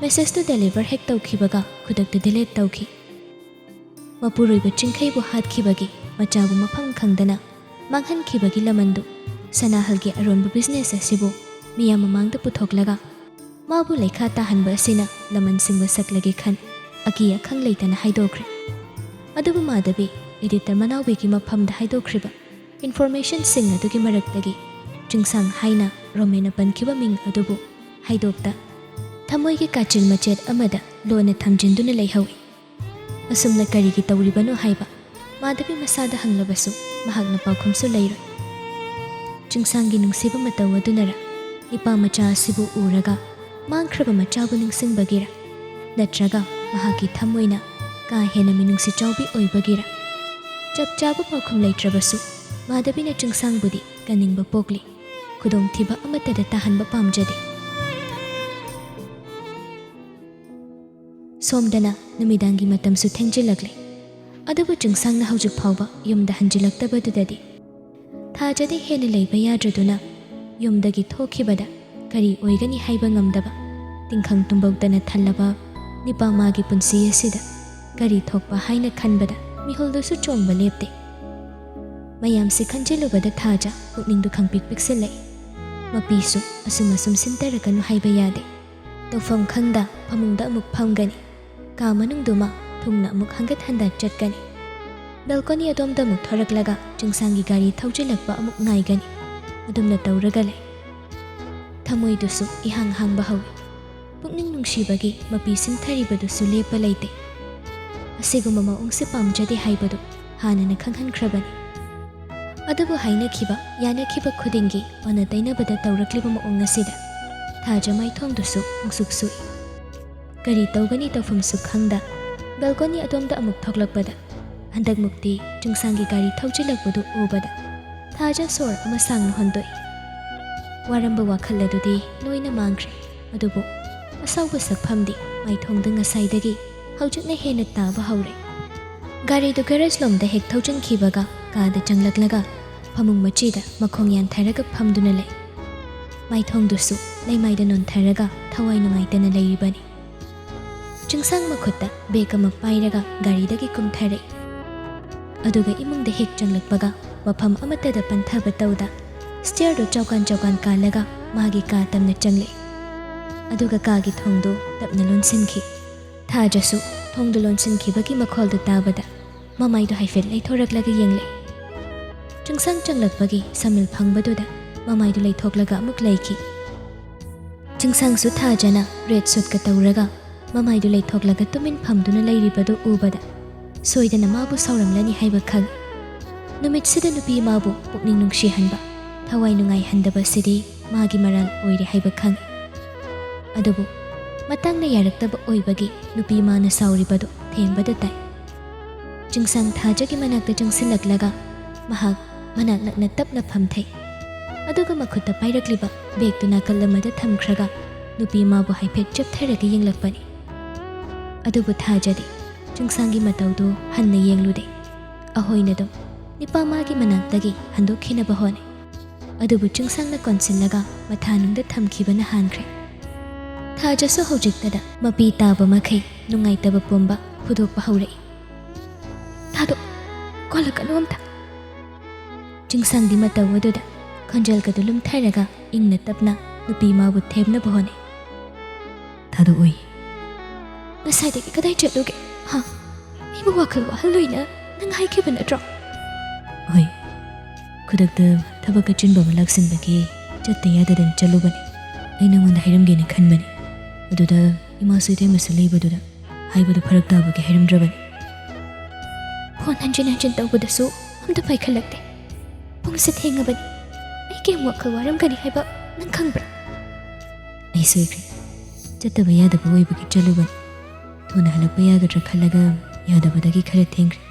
ꯃꯦꯁꯦꯖꯇꯨ ꯗꯦꯂꯤꯚꯔ ꯍꯦꯛ ꯇꯧꯈꯤꯕꯒ ꯈꯨꯗꯛꯇ ꯗꯤꯂꯦꯠ ꯇꯧꯈꯤ꯫ ꯃꯄꯨꯔꯣꯏꯕ ꯆꯤꯡꯈꯩꯕꯨ ꯍꯥꯠꯈꯤꯕꯒꯤ ꯃꯆꯥꯕꯨ ꯃꯐꯝ ꯈꯪꯗꯅ ꯃꯥꯡꯍꯟꯈꯤꯕꯒꯤ ꯂꯃꯟꯗꯨ ꯁꯅꯥꯍꯜꯒꯤ ꯑꯔꯣꯟꯕ ꯕꯤꯖꯤꯅꯦꯁ ꯑꯁꯤꯕꯨ ꯃꯤꯌꯥꯝ ꯃꯃꯥꯡꯗ ꯄꯨꯊꯣꯛꯂꯒ ꯃꯥꯕꯨ ꯂꯩꯈꯥ ꯇꯥꯍꯟꯕ ꯑꯁꯤꯅ ꯂꯃꯟꯁꯤꯡꯕꯨ ꯁꯛꯂꯒꯦ ꯈꯟ ꯑꯀꯤ ꯑꯈꯪ ꯂꯩꯇꯅ ꯍꯥꯏꯗꯣꯛꯈ꯭ꯔꯦ꯫ ꯑꯗꯨꯕꯨ ꯃꯥꯙꯕꯤ ꯑꯦꯗꯤꯇꯔ ꯃꯅꯥꯎꯕꯤꯒꯤ ꯃꯐꯝꯗ ꯍꯥꯏꯗꯣꯛꯈ꯭ꯔꯤꯕ ꯏꯟꯐꯣꯔꯃꯦꯁꯟꯁꯤꯡ ꯑꯗꯨꯒꯤ ꯃꯔꯛꯇꯒꯤ ꯆꯤꯡꯁꯥꯡ ꯍꯥꯏꯅ ꯔꯣꯃꯦꯟꯅ ꯄꯟꯈꯤꯕ ꯃꯤꯡ ꯑꯗꯨꯕꯨ ꯍꯥꯏꯗꯣꯛꯇ ꯊꯃꯣꯏꯒꯤ ꯀꯥꯆꯤꯟ ꯃꯆꯦꯠ ꯑꯃꯗ ꯂꯣꯟꯅ ꯊꯝꯖꯤꯟꯗꯨꯅ ꯂꯩꯍꯧꯏ꯫ ꯑꯁꯨꯝꯅ ꯀꯔꯤꯒꯤ ꯇꯧꯔꯤꯕꯅꯣ ꯍꯥꯏꯕ ꯃꯥꯙꯕꯤ ꯃꯁꯥꯗ ꯍꯪꯂꯕꯁꯨ ꯃꯍꯥꯛꯅ ꯄꯥꯎꯈꯨꯝꯁꯨ ꯂꯩꯔꯣꯏ꯫ ꯆꯤꯡꯁꯥꯡꯒꯤ ꯅꯨꯡꯁꯤꯕ ꯃꯇꯧ ꯑꯗꯨꯅꯔ ꯅꯤꯄꯥ ꯃꯆꯥ ꯑꯁꯤꯕꯨ ꯎꯔꯒ ꯃꯥꯡꯈ꯭ꯔꯕ ꯃꯆꯥꯕꯨ ꯅꯤꯡꯁꯤꯡꯕꯒꯤꯔ ꯅꯠꯇ꯭ꯔꯒ ꯃꯍꯥꯛꯀꯤ ꯊꯃꯣꯏꯅ ꯀꯥ ꯍꯦꯟꯅ ꯃꯤꯅꯨꯡꯁꯤ ꯆꯥꯎꯕꯤ ꯑꯣꯏꯕꯒꯤꯔ ꯆꯞ ꯆꯥꯕ ꯄꯥꯎꯈꯨꯝ ꯂꯩꯇ꯭ꯔꯕꯁꯨ ꯃꯥꯙꯕꯤꯅ ꯆꯤꯡꯁꯥꯡꯕꯨꯗꯤ ꯀꯟꯅꯤꯡꯕ ꯄꯣꯛꯂꯤ꯫ ꯈꯨꯗꯣꯡꯊꯤꯕ ꯑꯃꯠꯇꯗ ꯇꯥꯍꯟꯕ ꯄꯥꯝꯖꯗꯦ꯫ ꯁꯣꯝꯗꯅ ꯅꯨꯃꯤꯗꯥꯡꯒꯤ ꯃꯇꯝꯁꯨ ꯊꯦꯡꯖꯤꯜꯂꯛꯂꯦ꯫ ꯑꯗꯨꯕꯨ ꯆꯤꯡꯁꯥꯡꯅ ꯍꯧꯖꯤꯛ ꯐꯥꯎꯕ ꯌꯨꯝꯗ ꯍꯟꯖꯤꯜꯂꯛꯇꯕꯗꯨꯗꯗꯤ ꯊꯥꯖꯗꯦ ꯍꯦꯟꯅ ꯂꯩꯕ ꯌꯥꯗ꯭ꯔꯗꯨꯅ ꯌꯨꯝꯗꯒꯤ ꯊꯣꯛꯈꯤꯕꯗ ꯀꯔꯤ ꯑꯣꯏꯒꯅꯤ ꯍꯥꯏꯕ ꯉꯝꯗꯕ, ꯇꯤꯡꯈꯪ ꯇꯨꯝꯕꯧꯇꯅ ꯊꯜꯂꯕ ꯅꯤꯄꯥ ꯃꯥꯒꯤ ꯄꯨꯟꯁꯤ ꯑꯁꯤꯗ ꯀꯔꯤ ꯊꯣꯛꯄ ꯍꯥꯏꯅ ꯈꯟꯕꯗ ꯃꯤꯍꯨꯜꯗꯨꯁꯨ ꯆꯣꯡꯕ ꯂꯦꯞꯇꯦ꯫ ꯃꯌꯥꯝꯁꯤ ꯈꯟꯖꯤꯜꯂꯨꯕꯗ ꯊꯥꯖ ꯄꯨꯛꯅꯤꯡꯗꯨ ꯈꯪꯄꯤꯛ ꯄꯤꯛꯁꯤꯜꯂꯛꯏ꯫ ꯃꯄꯤꯁꯨ ꯑꯁꯨꯝ ꯑꯁꯨꯝ ꯁꯤꯟꯊꯔꯛꯀꯅꯨ ꯍꯥꯏꯕ ꯌꯥꯗꯦ꯫ ꯇꯧꯐꯝ ꯈꯪꯗ ꯐꯃꯨꯡꯗ ꯑꯃꯨꯛ ꯐꯝꯒꯅꯤ꯫ ꯀꯥ ꯃꯅꯨꯡꯗꯨꯃ ꯊꯨꯡꯅ ꯑꯃꯨꯛ ꯍꯪꯒꯠ ꯍꯟꯗ ꯆꯠꯀꯅꯤ꯫ ꯕꯦꯜꯀꯣꯅꯤ ꯑꯗꯣꯝꯗ ꯑꯃꯨꯛ ꯊꯣꯔꯛꯂꯒ ꯆꯤꯡꯁꯥꯡꯒꯤ ꯒꯥꯔꯤ ꯊꯧꯖꯤꯜꯂꯛꯄ ꯑꯃꯨꯛ ꯉꯥꯏꯒꯅꯤ꯫ ꯑꯗꯨꯝꯅ ꯇꯧꯔꯒ ꯂꯩ꯫ ꯊꯃꯣꯏꯗꯨꯁꯨ ꯏꯍꯥꯡ ꯍꯥꯡꯕ ꯍꯧꯏ꯫ ꯄꯨꯛꯅꯤꯡ ꯅꯨꯡꯁꯤꯕꯒꯤ ꯃꯄꯤ ꯁꯤꯟꯊꯔꯤꯕꯗꯨꯁꯨ ꯂꯦꯞꯄ ꯂꯩꯇꯦ꯫ ꯑꯁꯤꯒꯨꯝꯕ ꯃꯑꯣꯡꯁꯦ ꯄꯥꯝꯖꯗꯦ ꯍꯥꯏꯕꯗꯨ ꯍꯥꯟꯅꯅ ꯈꯪꯍꯟꯈ꯭ꯔꯕꯅꯤ꯫ ꯑꯗꯨꯕꯨ ꯍꯥꯏꯅꯈꯤꯕ ꯌꯥꯅꯈꯤꯕ ꯈꯨꯗꯤꯡꯒꯤ ꯑꯣꯟꯅ ꯇꯩꯅꯕꯗ ꯇꯧꯔꯛꯂꯤꯕ ꯃꯑꯣꯡ ꯑꯁꯤꯗ ꯊꯥꯖ ꯃꯥꯏꯊꯣꯡꯗꯨꯁꯨ ꯄꯨꯡꯁꯨꯛ ꯁꯨꯏ꯫ ꯀꯔꯤ ꯇꯧꯒꯅꯤ ꯇꯧꯐꯝꯁꯨ ꯈꯪꯗ ꯕꯦꯜꯀꯣꯅꯤ ꯑꯗꯣꯝꯗ ꯑꯃꯨꯛ ꯊꯣꯛꯂꯛꯄꯗ, ꯍꯟꯗꯛꯃꯨꯛꯇꯤ ꯆꯤꯡꯁꯥꯡꯒꯤ ꯒꯥꯔꯤ ꯊꯧꯖꯤꯜꯂꯛꯄꯗꯨ ꯎꯕꯗ ꯊꯥꯖ ꯁꯣꯔ ꯑꯃ ꯁꯥꯡꯅ ꯍꯣꯟꯗꯣꯛꯏ꯫ ꯋꯥꯔꯝꯕ ꯋꯥꯈꯜ ꯑꯗꯨꯗꯤ ꯂꯣꯏꯅ ꯃꯥꯡꯈ꯭ꯔꯦ꯫ ꯑꯗꯨꯕꯨ ꯑꯁꯥꯎꯕ ꯁꯛꯐꯝꯗꯤ ꯃꯥꯏꯊꯣꯡꯗ ꯉꯁꯥꯏꯗꯒꯤ ꯍꯧꯖꯤꯛꯅ ꯍꯦꯟꯅ ꯇꯥꯕ ꯍꯧꯔꯦ꯫ ꯒꯥꯔꯤꯗꯨ ꯒꯦꯔꯦꯖ ꯂꯣꯝꯗ ꯍꯦꯛ ꯊꯧꯖꯤꯟꯈꯤꯕꯒ ꯀꯥꯗ ꯆꯪꯂꯛꯂꯒ ꯐꯃꯨꯡ ꯃꯆꯤꯗ ꯃꯈꯣꯡ ꯌꯥꯟꯊꯔꯒ ꯐꯝꯗꯨꯅ ꯂꯩ꯫ ꯃꯥꯏꯊꯣꯡꯗꯨꯁꯨ ꯂꯩꯃꯥꯏꯗ ꯅꯣꯟꯊꯔꯒ ꯊꯋꯥꯏ ꯅꯨꯡꯉꯥꯏꯇꯅ ꯂꯩꯔꯤꯕꯅꯤ꯫ ꯆꯤꯡꯁꯥꯡ ꯃꯈꯨꯠꯇ ꯕꯦꯒ ꯑꯃ ꯄꯥꯏꯔꯒ ꯒꯥꯔꯤꯗꯒꯤ ꯀꯨꯝꯊꯔꯛꯏ꯫ ꯑꯗꯨꯒ ꯏꯃꯨꯡꯗ ꯍꯦꯛ ꯆꯪꯂꯛꯄꯒ ꯋꯥꯐꯝ ꯑꯃꯠꯇꯗ ꯄꯟꯊꯕ ꯇꯧꯗ ꯁ꯭ꯇꯤꯌꯔꯗꯨ ꯆꯥꯎꯀꯥꯟ ꯆꯥꯎꯀꯥꯟ ꯀꯥꯜꯂꯒ ꯃꯥꯒꯤ ꯀꯥ ꯇꯝꯅ ꯆꯪꯂꯛꯏ꯫ ꯑꯗꯨꯒ ꯀꯥꯒꯤ ꯊꯣꯡꯗꯨ ꯇꯞꯅ ꯂꯣꯟꯁꯤꯟꯈꯤ꯫ ꯊꯥꯖꯁꯨ ꯊꯣꯡꯗꯨ ꯂꯣꯟꯁꯤꯟꯈꯤꯕꯒꯤ ꯃꯈꯣꯜꯗꯨ ꯇꯥꯕꯗ ꯃꯃꯥꯏꯗꯨ ꯍꯥꯏꯐꯦꯠ ꯂꯩꯊꯣꯔꯛꯂꯒ ꯌꯦꯡꯂꯛꯏ꯫ ꯆꯤꯡꯁꯥꯡ ꯆꯪꯂꯛꯄꯒꯤ ꯁꯃꯤꯜ ꯐꯪꯕꯗꯨꯗ ꯃꯃꯥꯏꯗꯨ ꯂꯩꯊꯣꯛꯂꯒ ꯑꯃꯨꯛ ꯂꯩꯈꯤ꯫ ꯆꯤꯡꯁꯥꯡꯁꯨ ꯊꯥꯖꯅ ꯔꯦꯗ ꯁꯨꯠꯀ ꯇꯧꯔꯒ ꯃꯃꯥꯏꯗꯨ ꯂꯩꯊꯣꯛꯂꯒ ꯇꯨꯃꯤꯟ ꯐꯝꯗꯨꯅ ꯂꯩꯔꯤꯕꯗꯨ ꯎꯕꯗ ꯁꯣꯏꯗꯅ ꯃꯥꯕꯨ ꯁꯥꯎꯔꯝꯂꯅꯤ ꯍꯥꯏꯕ ꯈꯪꯏ꯫ ꯅꯨꯃꯤꯠꯁꯤꯗ ꯅꯨꯄꯤ ꯃꯥꯕꯨ ꯄꯨꯛꯅꯤꯡ ꯅꯨꯡꯁꯤꯍꯟꯕ, ꯊꯋꯥꯏ ꯅꯨꯡꯉꯥꯏꯍꯟꯗꯕ ꯑꯁꯤꯗꯤ ꯃꯥꯒꯤ ꯃꯔꯥꯜ ꯑꯣꯏꯔꯦ ꯍꯥꯏꯕ ꯈꯪꯏ꯫ ꯑꯗꯨꯕꯨ ꯃꯇꯥꯡꯅ ꯌꯥꯔꯛꯇꯕ ꯑꯣꯏꯕꯒꯤ ꯅꯨꯄꯤ ꯃꯥꯅ ꯁꯥꯎꯔꯤꯕꯗꯨ ꯊꯦꯝꯕꯗ ꯇꯥꯏ꯫ ꯆꯤꯡꯁꯥꯡ ꯊꯥꯖꯒꯤ ꯃꯅꯥꯛꯇ ꯆꯪꯁꯤꯜꯂꯛꯂꯒ ꯃꯍꯥꯛ ꯃꯅꯥꯛ ꯅꯛꯅ ꯇꯞꯅ ꯐꯝꯊꯩ꯫ ꯑꯗꯨꯒ ꯃꯈꯨꯠꯇ ꯄꯥꯏꯔꯛꯂꯤꯕ ꯕꯦꯒꯇꯨ ꯅꯥꯀꯜ ꯑꯃꯗ ꯊꯝꯈ꯭ꯔꯒ ꯅꯨꯄꯤ ꯃꯥꯕꯨ ꯍꯥꯏꯐꯦꯠ ꯆꯦꯞꯊꯔꯒ ꯌꯦꯡꯂꯛꯄꯅꯤ꯫ ꯑꯗꯨꯕꯨ ꯊꯥꯖꯗꯤ ꯆꯤꯡꯁꯥꯡꯒꯤ ꯃꯇꯧꯗꯨ ꯍꯟꯅ ꯌꯦꯡꯂꯨꯗꯦ꯫ ꯑꯍꯣꯏꯅꯗꯨꯝ ꯅꯤꯄꯥ ꯃꯥꯒꯤ ꯃꯅꯥꯛꯇꯒꯤ ꯍꯟꯗꯣꯛꯈꯤꯅꯕ ꯍꯣꯠꯅꯩ꯫ ꯑꯗꯨꯕꯨ ꯆꯤꯡꯁꯥꯡꯅ ꯀꯣꯟꯁꯤꯜꯂꯒ ꯃꯊꯥꯅꯨꯡꯗ ꯊꯝꯈꯤꯕꯅ ꯍꯥꯟꯈ꯭ꯔꯦ꯫ ꯊꯥꯖꯁꯨ ꯍꯧꯖꯤꯛꯇꯗ ꯃꯄꯤ ꯇꯥꯕ ꯃꯈꯩ ꯅꯨꯡꯉꯥꯏꯇꯕ ꯄꯣꯝꯕ ꯐꯨꯗꯣꯛꯄ ꯍꯧꯔꯛꯏ꯫ "ꯊꯥꯗꯣ, ꯀꯣꯜꯂꯛꯀꯅꯨ ꯑꯝꯇ꯫" ꯆꯤꯡꯁꯥꯡꯒꯤ ꯃꯇꯧ ꯑꯗꯨꯗ ꯈꯣꯟꯖꯦꯜꯒꯗꯨ ꯂꯨꯝꯊꯔꯒ ꯏꯪꯅ ꯇꯞꯅ ꯅꯨꯄꯤ ꯃꯥꯕꯨ ꯊꯦꯝꯅꯕ ꯍꯣꯠꯅꯩ꯫ "ꯊꯥꯗꯣꯛꯑꯣꯏ꯫" "ꯉꯁꯥꯏꯗꯒꯤ ꯀꯗꯥꯏ ꯆꯠꯂꯨꯒꯦ? ꯍꯥ? ꯑꯩꯕꯨ ꯋꯥꯈꯜ ꯋꯥꯍꯜꯂꯣꯏꯅ ꯅꯪ ꯍꯥꯏꯈꯤꯕ ꯅꯠꯇ꯭ꯔꯣ?" "ꯍꯣꯏ, ꯈꯨꯗꯛꯇ ꯊꯕꯛ ꯑꯆꯤꯟꯕ ꯑꯃ ꯂꯥꯛꯁꯤꯟꯕꯒꯤ ꯆꯠꯇ ꯌꯥꯗꯗꯅ ꯆꯠꯂꯨꯕꯅꯤ꯫ ꯑꯩ ꯅꯉꯣꯟꯗ ꯍꯥꯏꯔꯝꯒꯦꯅ ꯈꯟꯕꯅꯤ, ꯑꯗꯨꯗ ꯏꯃꯥꯁꯨ ꯏꯇꯩꯃꯁꯨ ꯂꯩꯕꯗꯨꯗ ꯍꯥꯏꯕꯗꯨ ꯐꯔꯛ ꯇꯥꯕꯒꯤ ꯍꯥꯏꯔꯝꯗ꯭ꯔꯕꯅꯤ꯫" "ꯐꯣꯟ ꯍꯟꯖꯤꯟ ꯍꯟꯖꯤꯟ ꯇꯧꯕꯗꯁꯨ ꯑꯝꯇ ꯄꯥꯏꯈꯠꯂꯛꯇꯦ꯫ ꯄꯨꯡꯁꯦ ꯊꯦꯡꯉꯕꯅꯤ꯫ ꯑꯩ ꯀꯌꯥꯝ ꯋꯥꯈꯜ ꯋꯥꯔꯝꯒꯅꯤ ꯍꯥꯏꯕ ꯅꯪ ꯈꯪꯕ꯭ꯔꯥ?" "ꯑꯩ ꯁꯣꯏꯈ꯭ꯔꯦ꯫ ꯆꯠꯇꯕ ꯌꯥꯗꯕ ꯑꯣꯏꯕꯒꯤ ꯆꯠꯂꯨꯕꯅꯤ꯫ ꯊꯨꯅ ꯍꯜꯂꯛꯄ ꯌꯥꯒꯗ꯭ꯔꯥ ꯈꯜꯂꯒ ꯌꯥꯗꯕꯗꯒꯤ ꯈꯔ ꯊꯦꯡꯈ꯭ꯔꯦ꯫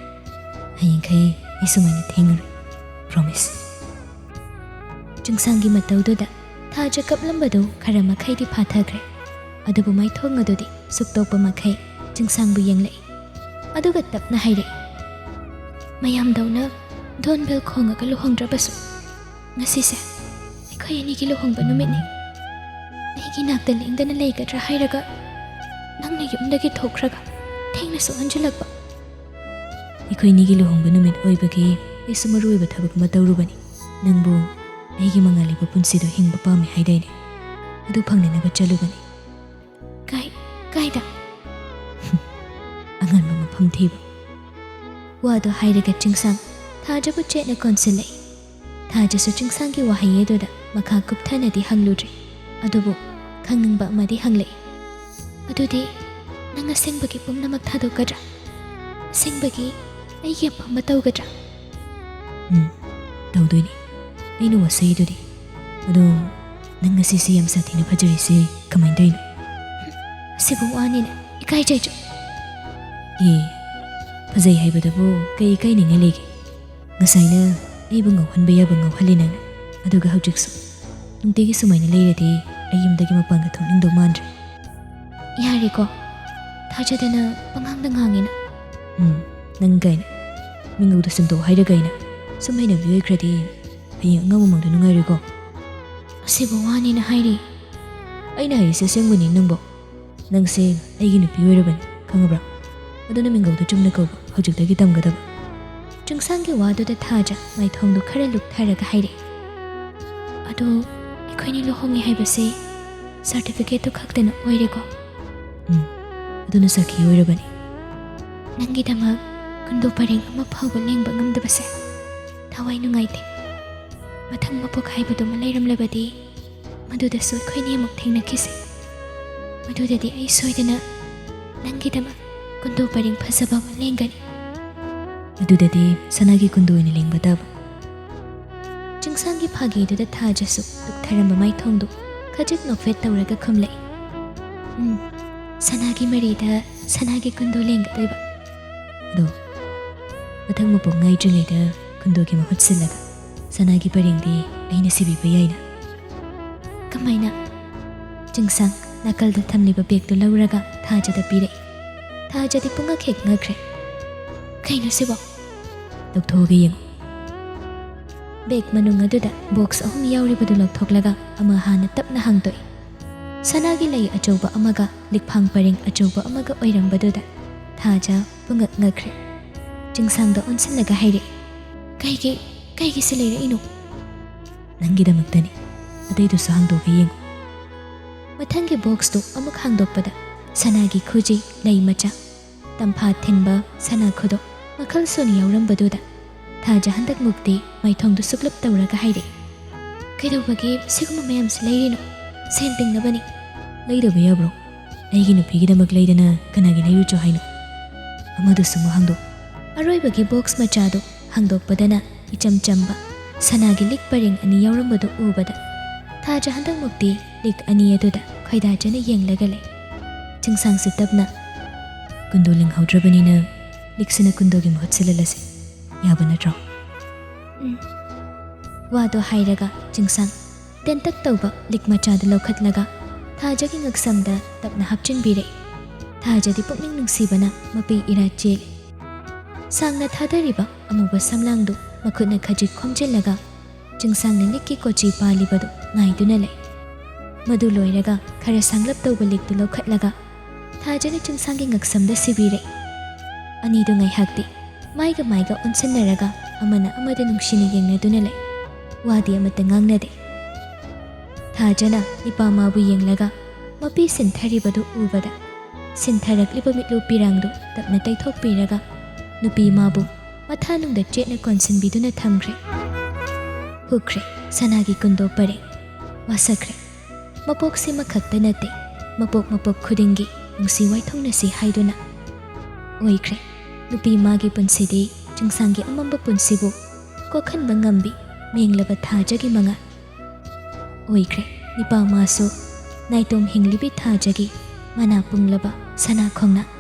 ꯍꯌꯦꯡꯈꯩ ꯑꯩ ꯁꯨꯃꯥꯏꯅ ꯊꯦꯡꯉꯔꯣꯏ꯫ Promise꯫" ꯆꯤꯡꯁꯥꯡꯒꯤ ꯃꯇꯧꯗꯨꯗ ꯊꯥꯖ ꯀꯞꯂꯝꯕꯗꯨ ꯈꯔ ꯃꯈꯩꯗꯤ ꯐꯥꯊꯈ꯭ꯔꯦ꯫ ꯑꯗꯨꯕꯨ ꯃꯥꯏꯊꯣꯡ ꯑꯗꯨꯗꯤ ꯁꯨꯛꯇꯣꯛꯄ ꯃꯈꯩ ꯆꯤꯡꯁꯥꯡꯕꯨ ꯌꯦꯡꯂꯛꯏ꯫ ꯑꯗꯨꯒ ꯇꯞꯅ ꯍꯥꯏꯔꯛꯏ, "ꯃꯌꯥꯝꯗꯧꯅ ꯗꯣꯟ ꯕꯦꯜ ꯈꯣꯡꯉꯒ ꯂꯨꯍꯣꯡꯗ꯭ꯔꯕꯁꯨ, ꯉꯁꯤꯁꯦ ꯑꯩꯈꯣꯏ ꯑꯅꯤꯒꯤ ꯂꯨꯍꯣꯡꯕ ꯅꯨꯃꯤꯠꯅꯤ꯫ ꯑꯩꯒꯤ ꯅꯥꯛꯇ ꯂꯦꯡꯗꯅ ꯂꯩꯒꯗ꯭ꯔꯥ ꯍꯥꯏꯔꯒ ꯅꯪꯅ ꯌꯨꯝꯗꯒꯤ ꯊꯣꯛꯈ꯭ꯔꯒ ꯊꯦꯡꯅꯁꯨ ꯍꯟꯖꯤꯜꯂꯛꯄ꯫" "ꯑꯩꯈꯣꯏ ꯑꯅꯤꯒꯤ ꯂꯨꯍꯣꯡꯕ ꯅꯨꯃꯤꯠ ꯑꯣꯏꯕꯒꯤ ꯑꯩꯁꯨ ꯃꯔꯨ ꯑꯣꯏꯕ ꯊꯕꯛ ꯑꯃ ꯇꯧꯔꯨꯕꯅꯤ꯫ ꯅꯪꯕꯨ ꯑꯩꯒꯤ ꯃꯉꯥꯜ ꯂꯩꯕ ꯄꯨꯟꯁꯤꯗꯣ ꯍꯤꯡꯕ ꯄꯥꯝꯃꯤ ꯍꯥꯏꯗꯥꯏꯅꯦ? ꯑꯗꯨ ꯐꯪꯅꯅꯕ ꯆꯠꯂꯨꯕꯅꯤ꯫" "ꯀꯥꯏ-, ꯀꯥꯏꯗ?" "ꯑꯉꯟꯕ ꯃꯐꯝ ꯊꯤꯕ꯫" ꯋꯥꯗꯨ ꯍꯥꯏꯔꯒ ꯆꯤꯡꯁꯥꯡ ꯊꯥꯖꯕꯨ ꯆꯦꯠꯅ ꯀꯣꯟꯁꯤꯜꯂꯛꯏ꯫ ꯊꯥꯖꯁꯨ ꯆꯤꯡꯁꯥꯡꯒꯤ ꯋꯥꯍꯩ ꯑꯗꯨꯗ ꯃꯈꯥ ꯀꯨꯞꯊꯅꯗꯤ ꯍꯪꯂꯨꯗ꯭ꯔꯦ꯫ ꯑꯗꯨꯕꯨ ꯈꯪꯅꯤꯡꯕ ꯑꯃꯗꯤ ꯍꯪꯂꯛꯏ꯫ "ꯑꯗꯨꯗꯤ ꯅꯪ ꯑꯁꯦꯡꯕꯒꯤ ꯄꯨꯝꯅꯃꯛ ꯊꯥꯗꯣꯛꯀꯗ꯭ꯔꯥ? ꯑꯁꯦꯡꯕꯒꯤ ꯑꯩꯒꯤ ꯑꯄꯥꯝꯕ ꯇꯧꯒꯗ꯭ꯔꯥ?" "ꯎꯝ, ꯇꯧꯗꯣꯏꯅꯤ꯫ ꯑꯩꯅ ꯋꯥꯁꯛꯏꯗꯨꯗꯤ꯫ ꯑꯗꯣ ꯅꯪ ꯉꯁꯤꯁꯦ ꯌꯥꯝ ꯁꯥꯊꯤꯅ ꯐꯖꯔꯤꯁꯦ ꯀꯃꯥꯏꯅ ꯇꯧꯔꯤꯅꯣ?" "ꯑꯁꯤꯕꯨ ꯋꯥꯅꯤꯅꯦ, ꯏꯀꯥꯏꯖꯩ ꯆꯨ꯫" "ꯑꯦ, ꯐꯖꯩ ꯍꯥꯏꯕꯗꯕꯨ ꯀꯩ ꯏꯀꯥꯏꯅꯤꯡꯉꯥꯏ ꯂꯩꯒꯦ? ꯉꯁꯥꯏꯅ ꯑꯩꯕꯨ ꯉꯥꯎꯍꯟꯕ ꯌꯥꯕ ꯉꯥꯎꯍꯜꯂꯤ ꯅꯪꯅ, ꯑꯗꯨꯒ ꯍꯧꯖꯤꯛꯁꯨ꯫ ꯅꯨꯡꯇꯤꯒꯤ ꯁꯨꯃꯥꯏꯅ ꯂꯩꯔꯗꯤ ꯑꯩ ꯌꯨꯝꯗꯒꯤ ꯃꯄꯥꯟꯒ ꯊꯣꯛꯅꯤꯡꯗꯧ ꯃꯥꯟꯗ꯭ꯔꯦ꯫" "ꯌꯥꯔꯦꯀꯣ, ꯊꯥꯖꯗꯅ ꯄꯉꯥꯡꯗ ꯉꯥꯡꯉꯤꯅ꯫" "ꯎꯝ, ꯅꯪ ꯀꯥꯏꯅ꯫ ꯃꯤꯉꯧꯗ ꯁꯦꯝꯗꯣꯛ ꯍꯥꯏꯔꯒ ꯑꯩꯅ ꯁꯨꯝ ꯍꯩꯅꯕꯤ ꯑꯣꯏꯈ꯭ꯔꯗꯤ ꯍꯌꯦꯡ ꯑꯉꯥꯡꯕ ꯃꯪꯗ ꯅꯨꯡꯉꯥꯏꯔꯣꯏꯀꯣ? ꯑꯁꯤꯕꯨ ꯋꯥꯅꯦꯅ ꯍꯥꯏꯔꯤ? ꯑꯩꯅ ꯍꯥꯏꯔꯤꯁꯦ ꯑꯁꯦꯡꯕꯅꯤ ꯅꯪꯕꯣ꯫ ꯅꯪꯁꯦ ꯑꯩꯒꯤ ꯅꯨꯄꯤ ꯑꯣꯏꯔꯕꯅꯤ, ꯈꯪꯉꯕ꯭ꯔꯥ? ꯑꯗꯨꯅ ꯃꯤꯡꯒꯧꯗꯣ ꯆꯨꯝꯅ ꯀꯧꯕ ꯍꯧꯖꯤꯛꯇꯒꯤ ꯇꯝꯒꯗꯕ꯫ ꯆꯤꯡꯁꯥꯡꯒꯤ ꯋꯥꯗꯨꯗ ꯊꯥꯖ ꯃꯥꯏꯊꯣꯡꯗꯨ ꯈꯔ ꯂꯨꯞꯊꯔꯒ ꯍꯥꯏꯔꯛꯏ, "ꯑꯗꯣ ꯑꯩꯈꯣꯏꯅꯤ ꯂꯨꯍꯣꯡꯉꯦ ꯍꯥꯏꯕꯁꯦ ꯁꯥꯔꯇꯤꯐꯤꯀꯦꯠꯇꯨ ꯈꯛꯇꯅ ꯑꯣꯏꯔꯦꯀꯣ?" "ꯎꯝ, ꯑꯗꯨꯅ ꯁꯥꯈꯤ ꯑꯣꯏꯔꯕꯅꯤ꯫" "ꯅꯪꯒꯤꯗꯃꯛ ꯀꯨꯟꯗꯣ ꯄꯔꯦꯡ ꯑꯃ ꯐꯥꯎꯕ ꯂꯦꯡꯕ ꯉꯝꯗꯕꯁꯦ ꯊꯋꯥꯏ ꯅꯨꯡꯉꯥꯏꯇꯦ꯫ ꯃꯊꯪ ꯃꯄꯣꯛ ꯍꯥꯏꯕꯗꯨꯃ ꯂꯩꯔꯝꯂꯕꯗꯤ ꯃꯗꯨꯗꯁꯨ ꯑꯩꯈꯣꯏꯅꯤ ꯑꯃꯨꯛ ꯊꯦꯡꯅꯈꯤꯁꯦ꯫ ꯃꯗꯨꯗꯗꯤ ꯑꯩ ꯁꯣꯏꯗꯅ ꯅꯪꯒꯤꯗꯃꯛ ꯀꯨꯟꯗꯣ ꯄꯔꯦꯡ ꯐꯖꯕ ꯑꯃ ꯂꯦꯡꯒꯅꯤ꯫" "ꯑꯗꯨꯗꯗꯤ ꯁꯅꯥꯒꯤ ꯀꯨꯟꯗꯣ ꯑꯣꯏꯅ ꯂꯦꯡꯕ ꯇꯥꯕ꯫" ꯆꯤꯡꯁꯥꯡꯒꯤ ꯐꯥꯒꯤꯗꯨꯗ ꯊꯥꯖꯁꯨ ꯂꯨꯞꯊꯔꯝꯕ ꯃꯥꯏꯊꯣꯡꯗꯨ ꯈꯖꯤꯛ ꯅꯣꯛꯐꯦꯠ ꯇꯧꯔꯒ ꯈꯨꯝꯂꯛꯏ, "ꯎꯝ, ꯁꯅꯥꯒꯤ ꯃꯔꯤꯗ ꯁꯅꯥꯒꯤ ꯀꯨꯟꯗꯣ ꯂꯦꯡꯒꯗꯣꯏꯕ꯫ ꯑꯗꯣ ꯃꯊꯪ ꯃꯄꯣꯛ ꯉꯥꯏꯗ꯭ꯔꯤꯉꯩꯗ ꯀꯨꯟꯗꯣꯒꯤ ꯃꯍꯨꯠ ꯁꯤꯜꯂꯒ ꯁꯅꯥꯒꯤ ꯄꯔꯦꯡꯗꯤ ꯑꯩꯅ ꯁꯤꯕꯤꯕ ꯌꯥꯏꯅ꯫" "ꯀꯃꯥꯏꯅ?" ꯆꯤꯡꯁꯥꯡ ꯅꯥꯀꯜꯗ ꯊꯝꯂꯤꯕ ꯕꯦꯒꯇꯨ ꯂꯧꯔꯒ ꯊꯥꯖꯗ ꯄꯤꯔꯛꯏ꯫ ꯊꯥꯖꯗꯤ ꯄꯨꯡꯉꯛ ꯍꯦꯛ ꯉꯛꯈ꯭ꯔꯦ꯫ "ꯀꯩꯅꯣ ꯁꯤꯕꯣ?" "ꯂꯧꯊꯣꯛꯑꯒ ꯌꯦꯡꯉꯨ꯫" ꯕꯦꯒ ꯃꯅꯨꯡ ꯑꯗꯨꯗ ꯕꯣꯛꯁ ꯑꯍꯨꯝ ꯌꯥꯎꯔꯤꯕꯗꯨ ꯂꯧꯊꯣꯛꯂꯒ ꯑꯃ ꯍꯥꯟꯅ ꯇꯞꯅ ꯍꯥꯡꯗꯣꯛꯏ꯫ ꯁꯅꯥꯒꯤ ꯂꯩ ꯑꯆꯧꯕ ꯑꯃꯒ ꯂꯤꯛꯐꯥꯡ ꯄꯔꯦꯡ ꯑꯆꯧꯕ ꯑꯃꯒ ꯑꯣꯏꯔꯝꯕꯗꯨꯗ ꯊꯥꯖ ꯄꯨꯡꯉꯛ ꯉꯛꯈ꯭ꯔꯦ꯫ ꯆꯤꯡꯁꯥꯡꯗ ꯑꯣꯟꯁꯤꯜꯂꯒ ꯍꯥꯏꯔꯛꯏ, "ꯀꯩꯒꯤ, ꯀꯩꯒꯤ ꯁꯤ ꯂꯩꯔꯛꯏꯅꯣ?" "ꯅꯪꯒꯤꯗꯃꯛꯇꯅꯤ꯫ ꯑꯇꯩꯗꯨꯁꯨ ꯍꯥꯡꯗꯣꯛꯑꯒ ꯌꯦꯡꯉꯨ꯫" ꯃꯊꯪꯒꯤ ꯕꯣꯛꯁꯇꯨ ꯑꯃꯨꯛ ꯍꯥꯡꯗꯣꯛꯄꯗ ꯁꯅꯥꯒꯤ ꯈꯨꯖꯤ, ꯂꯩ ꯃꯆꯥ, ꯇꯝꯐꯥ ꯊꯤꯟꯕ ꯁꯅꯥ ꯈꯨꯗꯣꯞ ꯃꯈꯜ ꯁꯨꯅ ꯌꯥꯎꯔꯝꯕꯗꯨꯗ ꯊꯥꯖ ꯍꯟꯗꯛ ꯃꯨꯛꯇꯤ ꯃꯥꯏꯊꯣꯡꯗꯨ ꯁꯨꯛꯂꯨꯞ ꯇꯧꯔꯒ ꯍꯥꯏꯔꯛꯏ, "ꯀꯩꯗꯧꯕꯒꯤ ꯁꯤꯒꯨꯝꯕ ꯃꯌꯥꯝꯁꯤ ꯂꯩꯔꯤꯅꯣ? ꯁꯦꯟ ꯇꯤꯡꯅꯕꯅꯤ꯫" "ꯂꯩꯗꯕ ꯌꯥꯕ꯭ꯔꯣ? ꯑꯩꯒꯤ ꯅꯨꯄꯤꯒꯤꯗꯃꯛ ꯂꯩꯗꯅ ꯀꯅꯥꯒꯤ ꯂꯩꯔꯨꯆꯣ ꯍꯥꯏꯅꯣ? ꯑꯃꯗꯨꯁꯨ ꯑꯃꯨꯛ ꯍꯥꯡꯗꯣꯛ꯫" ꯑꯔꯣꯏꯕꯒꯤ ꯕꯣꯛꯁ ꯃꯆꯥꯗꯨ ꯍꯥꯡꯗꯣꯛꯄꯗꯅ ꯏꯆꯝ ꯆꯝꯕ ꯁꯅꯥꯒꯤ ꯂꯤꯛ ꯄꯔꯦꯡ ꯑꯅꯤ ꯌꯥꯎꯔꯝꯕꯗꯨ ꯎꯕꯗ ꯊꯥꯖ ꯍꯟꯗꯛꯃꯨꯛꯇꯤ ꯂꯤꯛ ꯑꯅꯤ ꯑꯗꯨꯗ ꯈꯣꯏꯗꯥꯖꯅ ꯌꯦꯡꯂꯒ ꯂꯩ꯫ ꯆꯤꯡꯁꯥꯡꯁꯨ ꯇꯞꯅ, "ꯀꯨꯟꯗꯣ ꯂꯦꯡꯍꯧꯗ꯭ꯔꯕꯅꯤꯅ ꯂꯤꯛꯁꯤꯅ ꯀꯨꯟꯗꯣꯒꯤ ꯃꯍꯨꯠ ꯁꯤꯜꯍꯜꯂꯁꯤ꯫ ꯌꯥꯕ ꯅꯠꯇ꯭ꯔꯣ?" "ꯎꯝ꯫" ꯋꯥꯗꯣ ꯍꯥꯏꯔꯒ ꯆꯤꯡꯁꯥꯡ ꯇꯦꯟꯇꯛ ꯇꯧꯕ ꯂꯤꯛ ꯃꯆꯥꯗꯨ ꯂꯧꯈꯠꯂꯒ ꯊꯥꯖꯒꯤ ꯉꯛꯁꯝꯗ ꯇꯞꯅ ꯍꯥꯞꯆꯤꯟꯕꯤꯔꯛꯏ꯫ ꯊꯥꯖꯗꯤ ꯄꯨꯛꯅꯤꯡ ꯅꯨꯡꯁꯤꯕꯅ ꯃꯄꯤ ꯏꯔꯥ ꯆꯦꯜꯂꯤ꯫ ꯁꯥꯡꯅ ꯊꯥꯗꯔꯤꯕ ꯑꯃꯨꯕ ꯁꯝꯂꯥꯡꯗꯨ ꯃꯈꯨꯠꯅ ꯈꯖꯤꯛ ꯈꯣꯝꯖꯤꯜꯂꯒ ꯆꯤꯡꯁꯥꯡꯅ ꯂꯤꯛꯀꯤ ꯀꯣꯆꯤ ꯄꯥꯜꯂꯤꯕꯗꯨ ꯉꯥꯏꯗꯨꯅ ꯂꯩ꯫ ꯃꯗꯨ ꯂꯣꯏꯔꯒ ꯈꯔ ꯁꯥꯡꯂꯞ ꯇꯧꯕ ꯂꯤꯛꯇꯨ ꯂꯧꯈꯠꯂꯒ ꯊꯥꯖꯅ ꯆꯤꯡꯁꯥꯡꯒꯤ ꯉꯛꯁꯝꯗ ꯁꯤꯕꯤꯔꯦ꯫ ꯑꯅꯤꯗꯨ ꯉꯥꯏꯍꯥꯛꯇꯤ ꯃꯥꯏꯒ ꯃꯥꯏꯒ ꯑꯣꯟꯁꯤꯟꯅꯔꯒ ꯑꯃꯅ ꯑꯃꯗ ꯅꯨꯡꯁꯤꯅ ꯌꯦꯡꯅꯗꯨꯅ ꯂꯩ꯫ ꯋꯥꯗꯤ ꯑꯃꯠꯇ ꯉꯥꯡꯅꯗꯦ꯫ ꯊꯥꯖꯅ ꯅꯤꯄꯥꯃꯥꯕꯨ ꯌꯦꯡꯂꯒ ꯃꯄꯤ ꯁꯤꯟꯊꯔꯤꯕꯗꯨ ꯎꯕꯗ ꯁꯤꯟꯊꯔꯛꯂꯤꯕ ꯃꯤꯠꯂꯨ ꯄꯤꯔꯥꯡꯗꯨ ꯇꯞꯅ ꯇꯩꯊꯣꯛꯄꯤꯔꯒ ꯅꯨꯄꯤꯃꯥꯕꯨ ꯃꯊꯥꯅꯨꯡꯗ ꯆꯦꯠꯅ ꯀꯣꯟꯁꯤꯟꯕꯤꯗꯨꯅ ꯊꯝꯈ꯭ꯔꯦ꯫ ꯍꯨꯈ꯭ꯔꯦ ꯁꯅꯥꯒꯤ ꯀꯨꯟꯗꯣ ꯄꯔꯦꯡ꯫ ꯋꯥꯁꯛꯈ꯭ꯔꯦ꯫ ꯃꯄꯣꯛꯁꯤꯃ ꯈꯛꯇ ꯅꯠꯇꯦ, ꯃꯄꯣꯛ ꯃꯄꯣꯛ ꯈꯨꯗꯤꯡꯒꯤ ꯅꯨꯡꯁꯤ ꯋꯥꯏꯊꯣꯡꯅꯁꯤ ꯍꯥꯏꯗꯨꯅ꯫ ꯑꯣꯏꯈ꯭ꯔꯦ ꯅꯨꯄꯤꯃꯥꯒꯤ ꯄꯨꯟꯁꯤꯗꯤ ꯆꯤꯡꯁꯥꯡꯒꯤ ꯑꯃꯝꯕ ꯄꯨꯟꯁꯤꯕꯨ ꯀꯣꯛꯍꯟꯕ ꯉꯝꯕꯤ ꯃꯦꯡꯂꯕ ꯊꯥꯖꯒꯤ ꯃꯉꯥꯜ꯫ ꯑꯣꯏꯈ꯭ꯔꯦ ꯅꯤꯄꯥꯃꯥꯁꯨ ꯅꯥꯏꯇꯣꯝ ꯍꯤꯡꯂꯤꯕꯤ ꯊꯥꯖꯒꯤ ꯃꯅꯥ ꯄꯨꯡꯂꯕ ꯁꯅꯥ ꯈꯣꯡꯅꯥꯡ꯫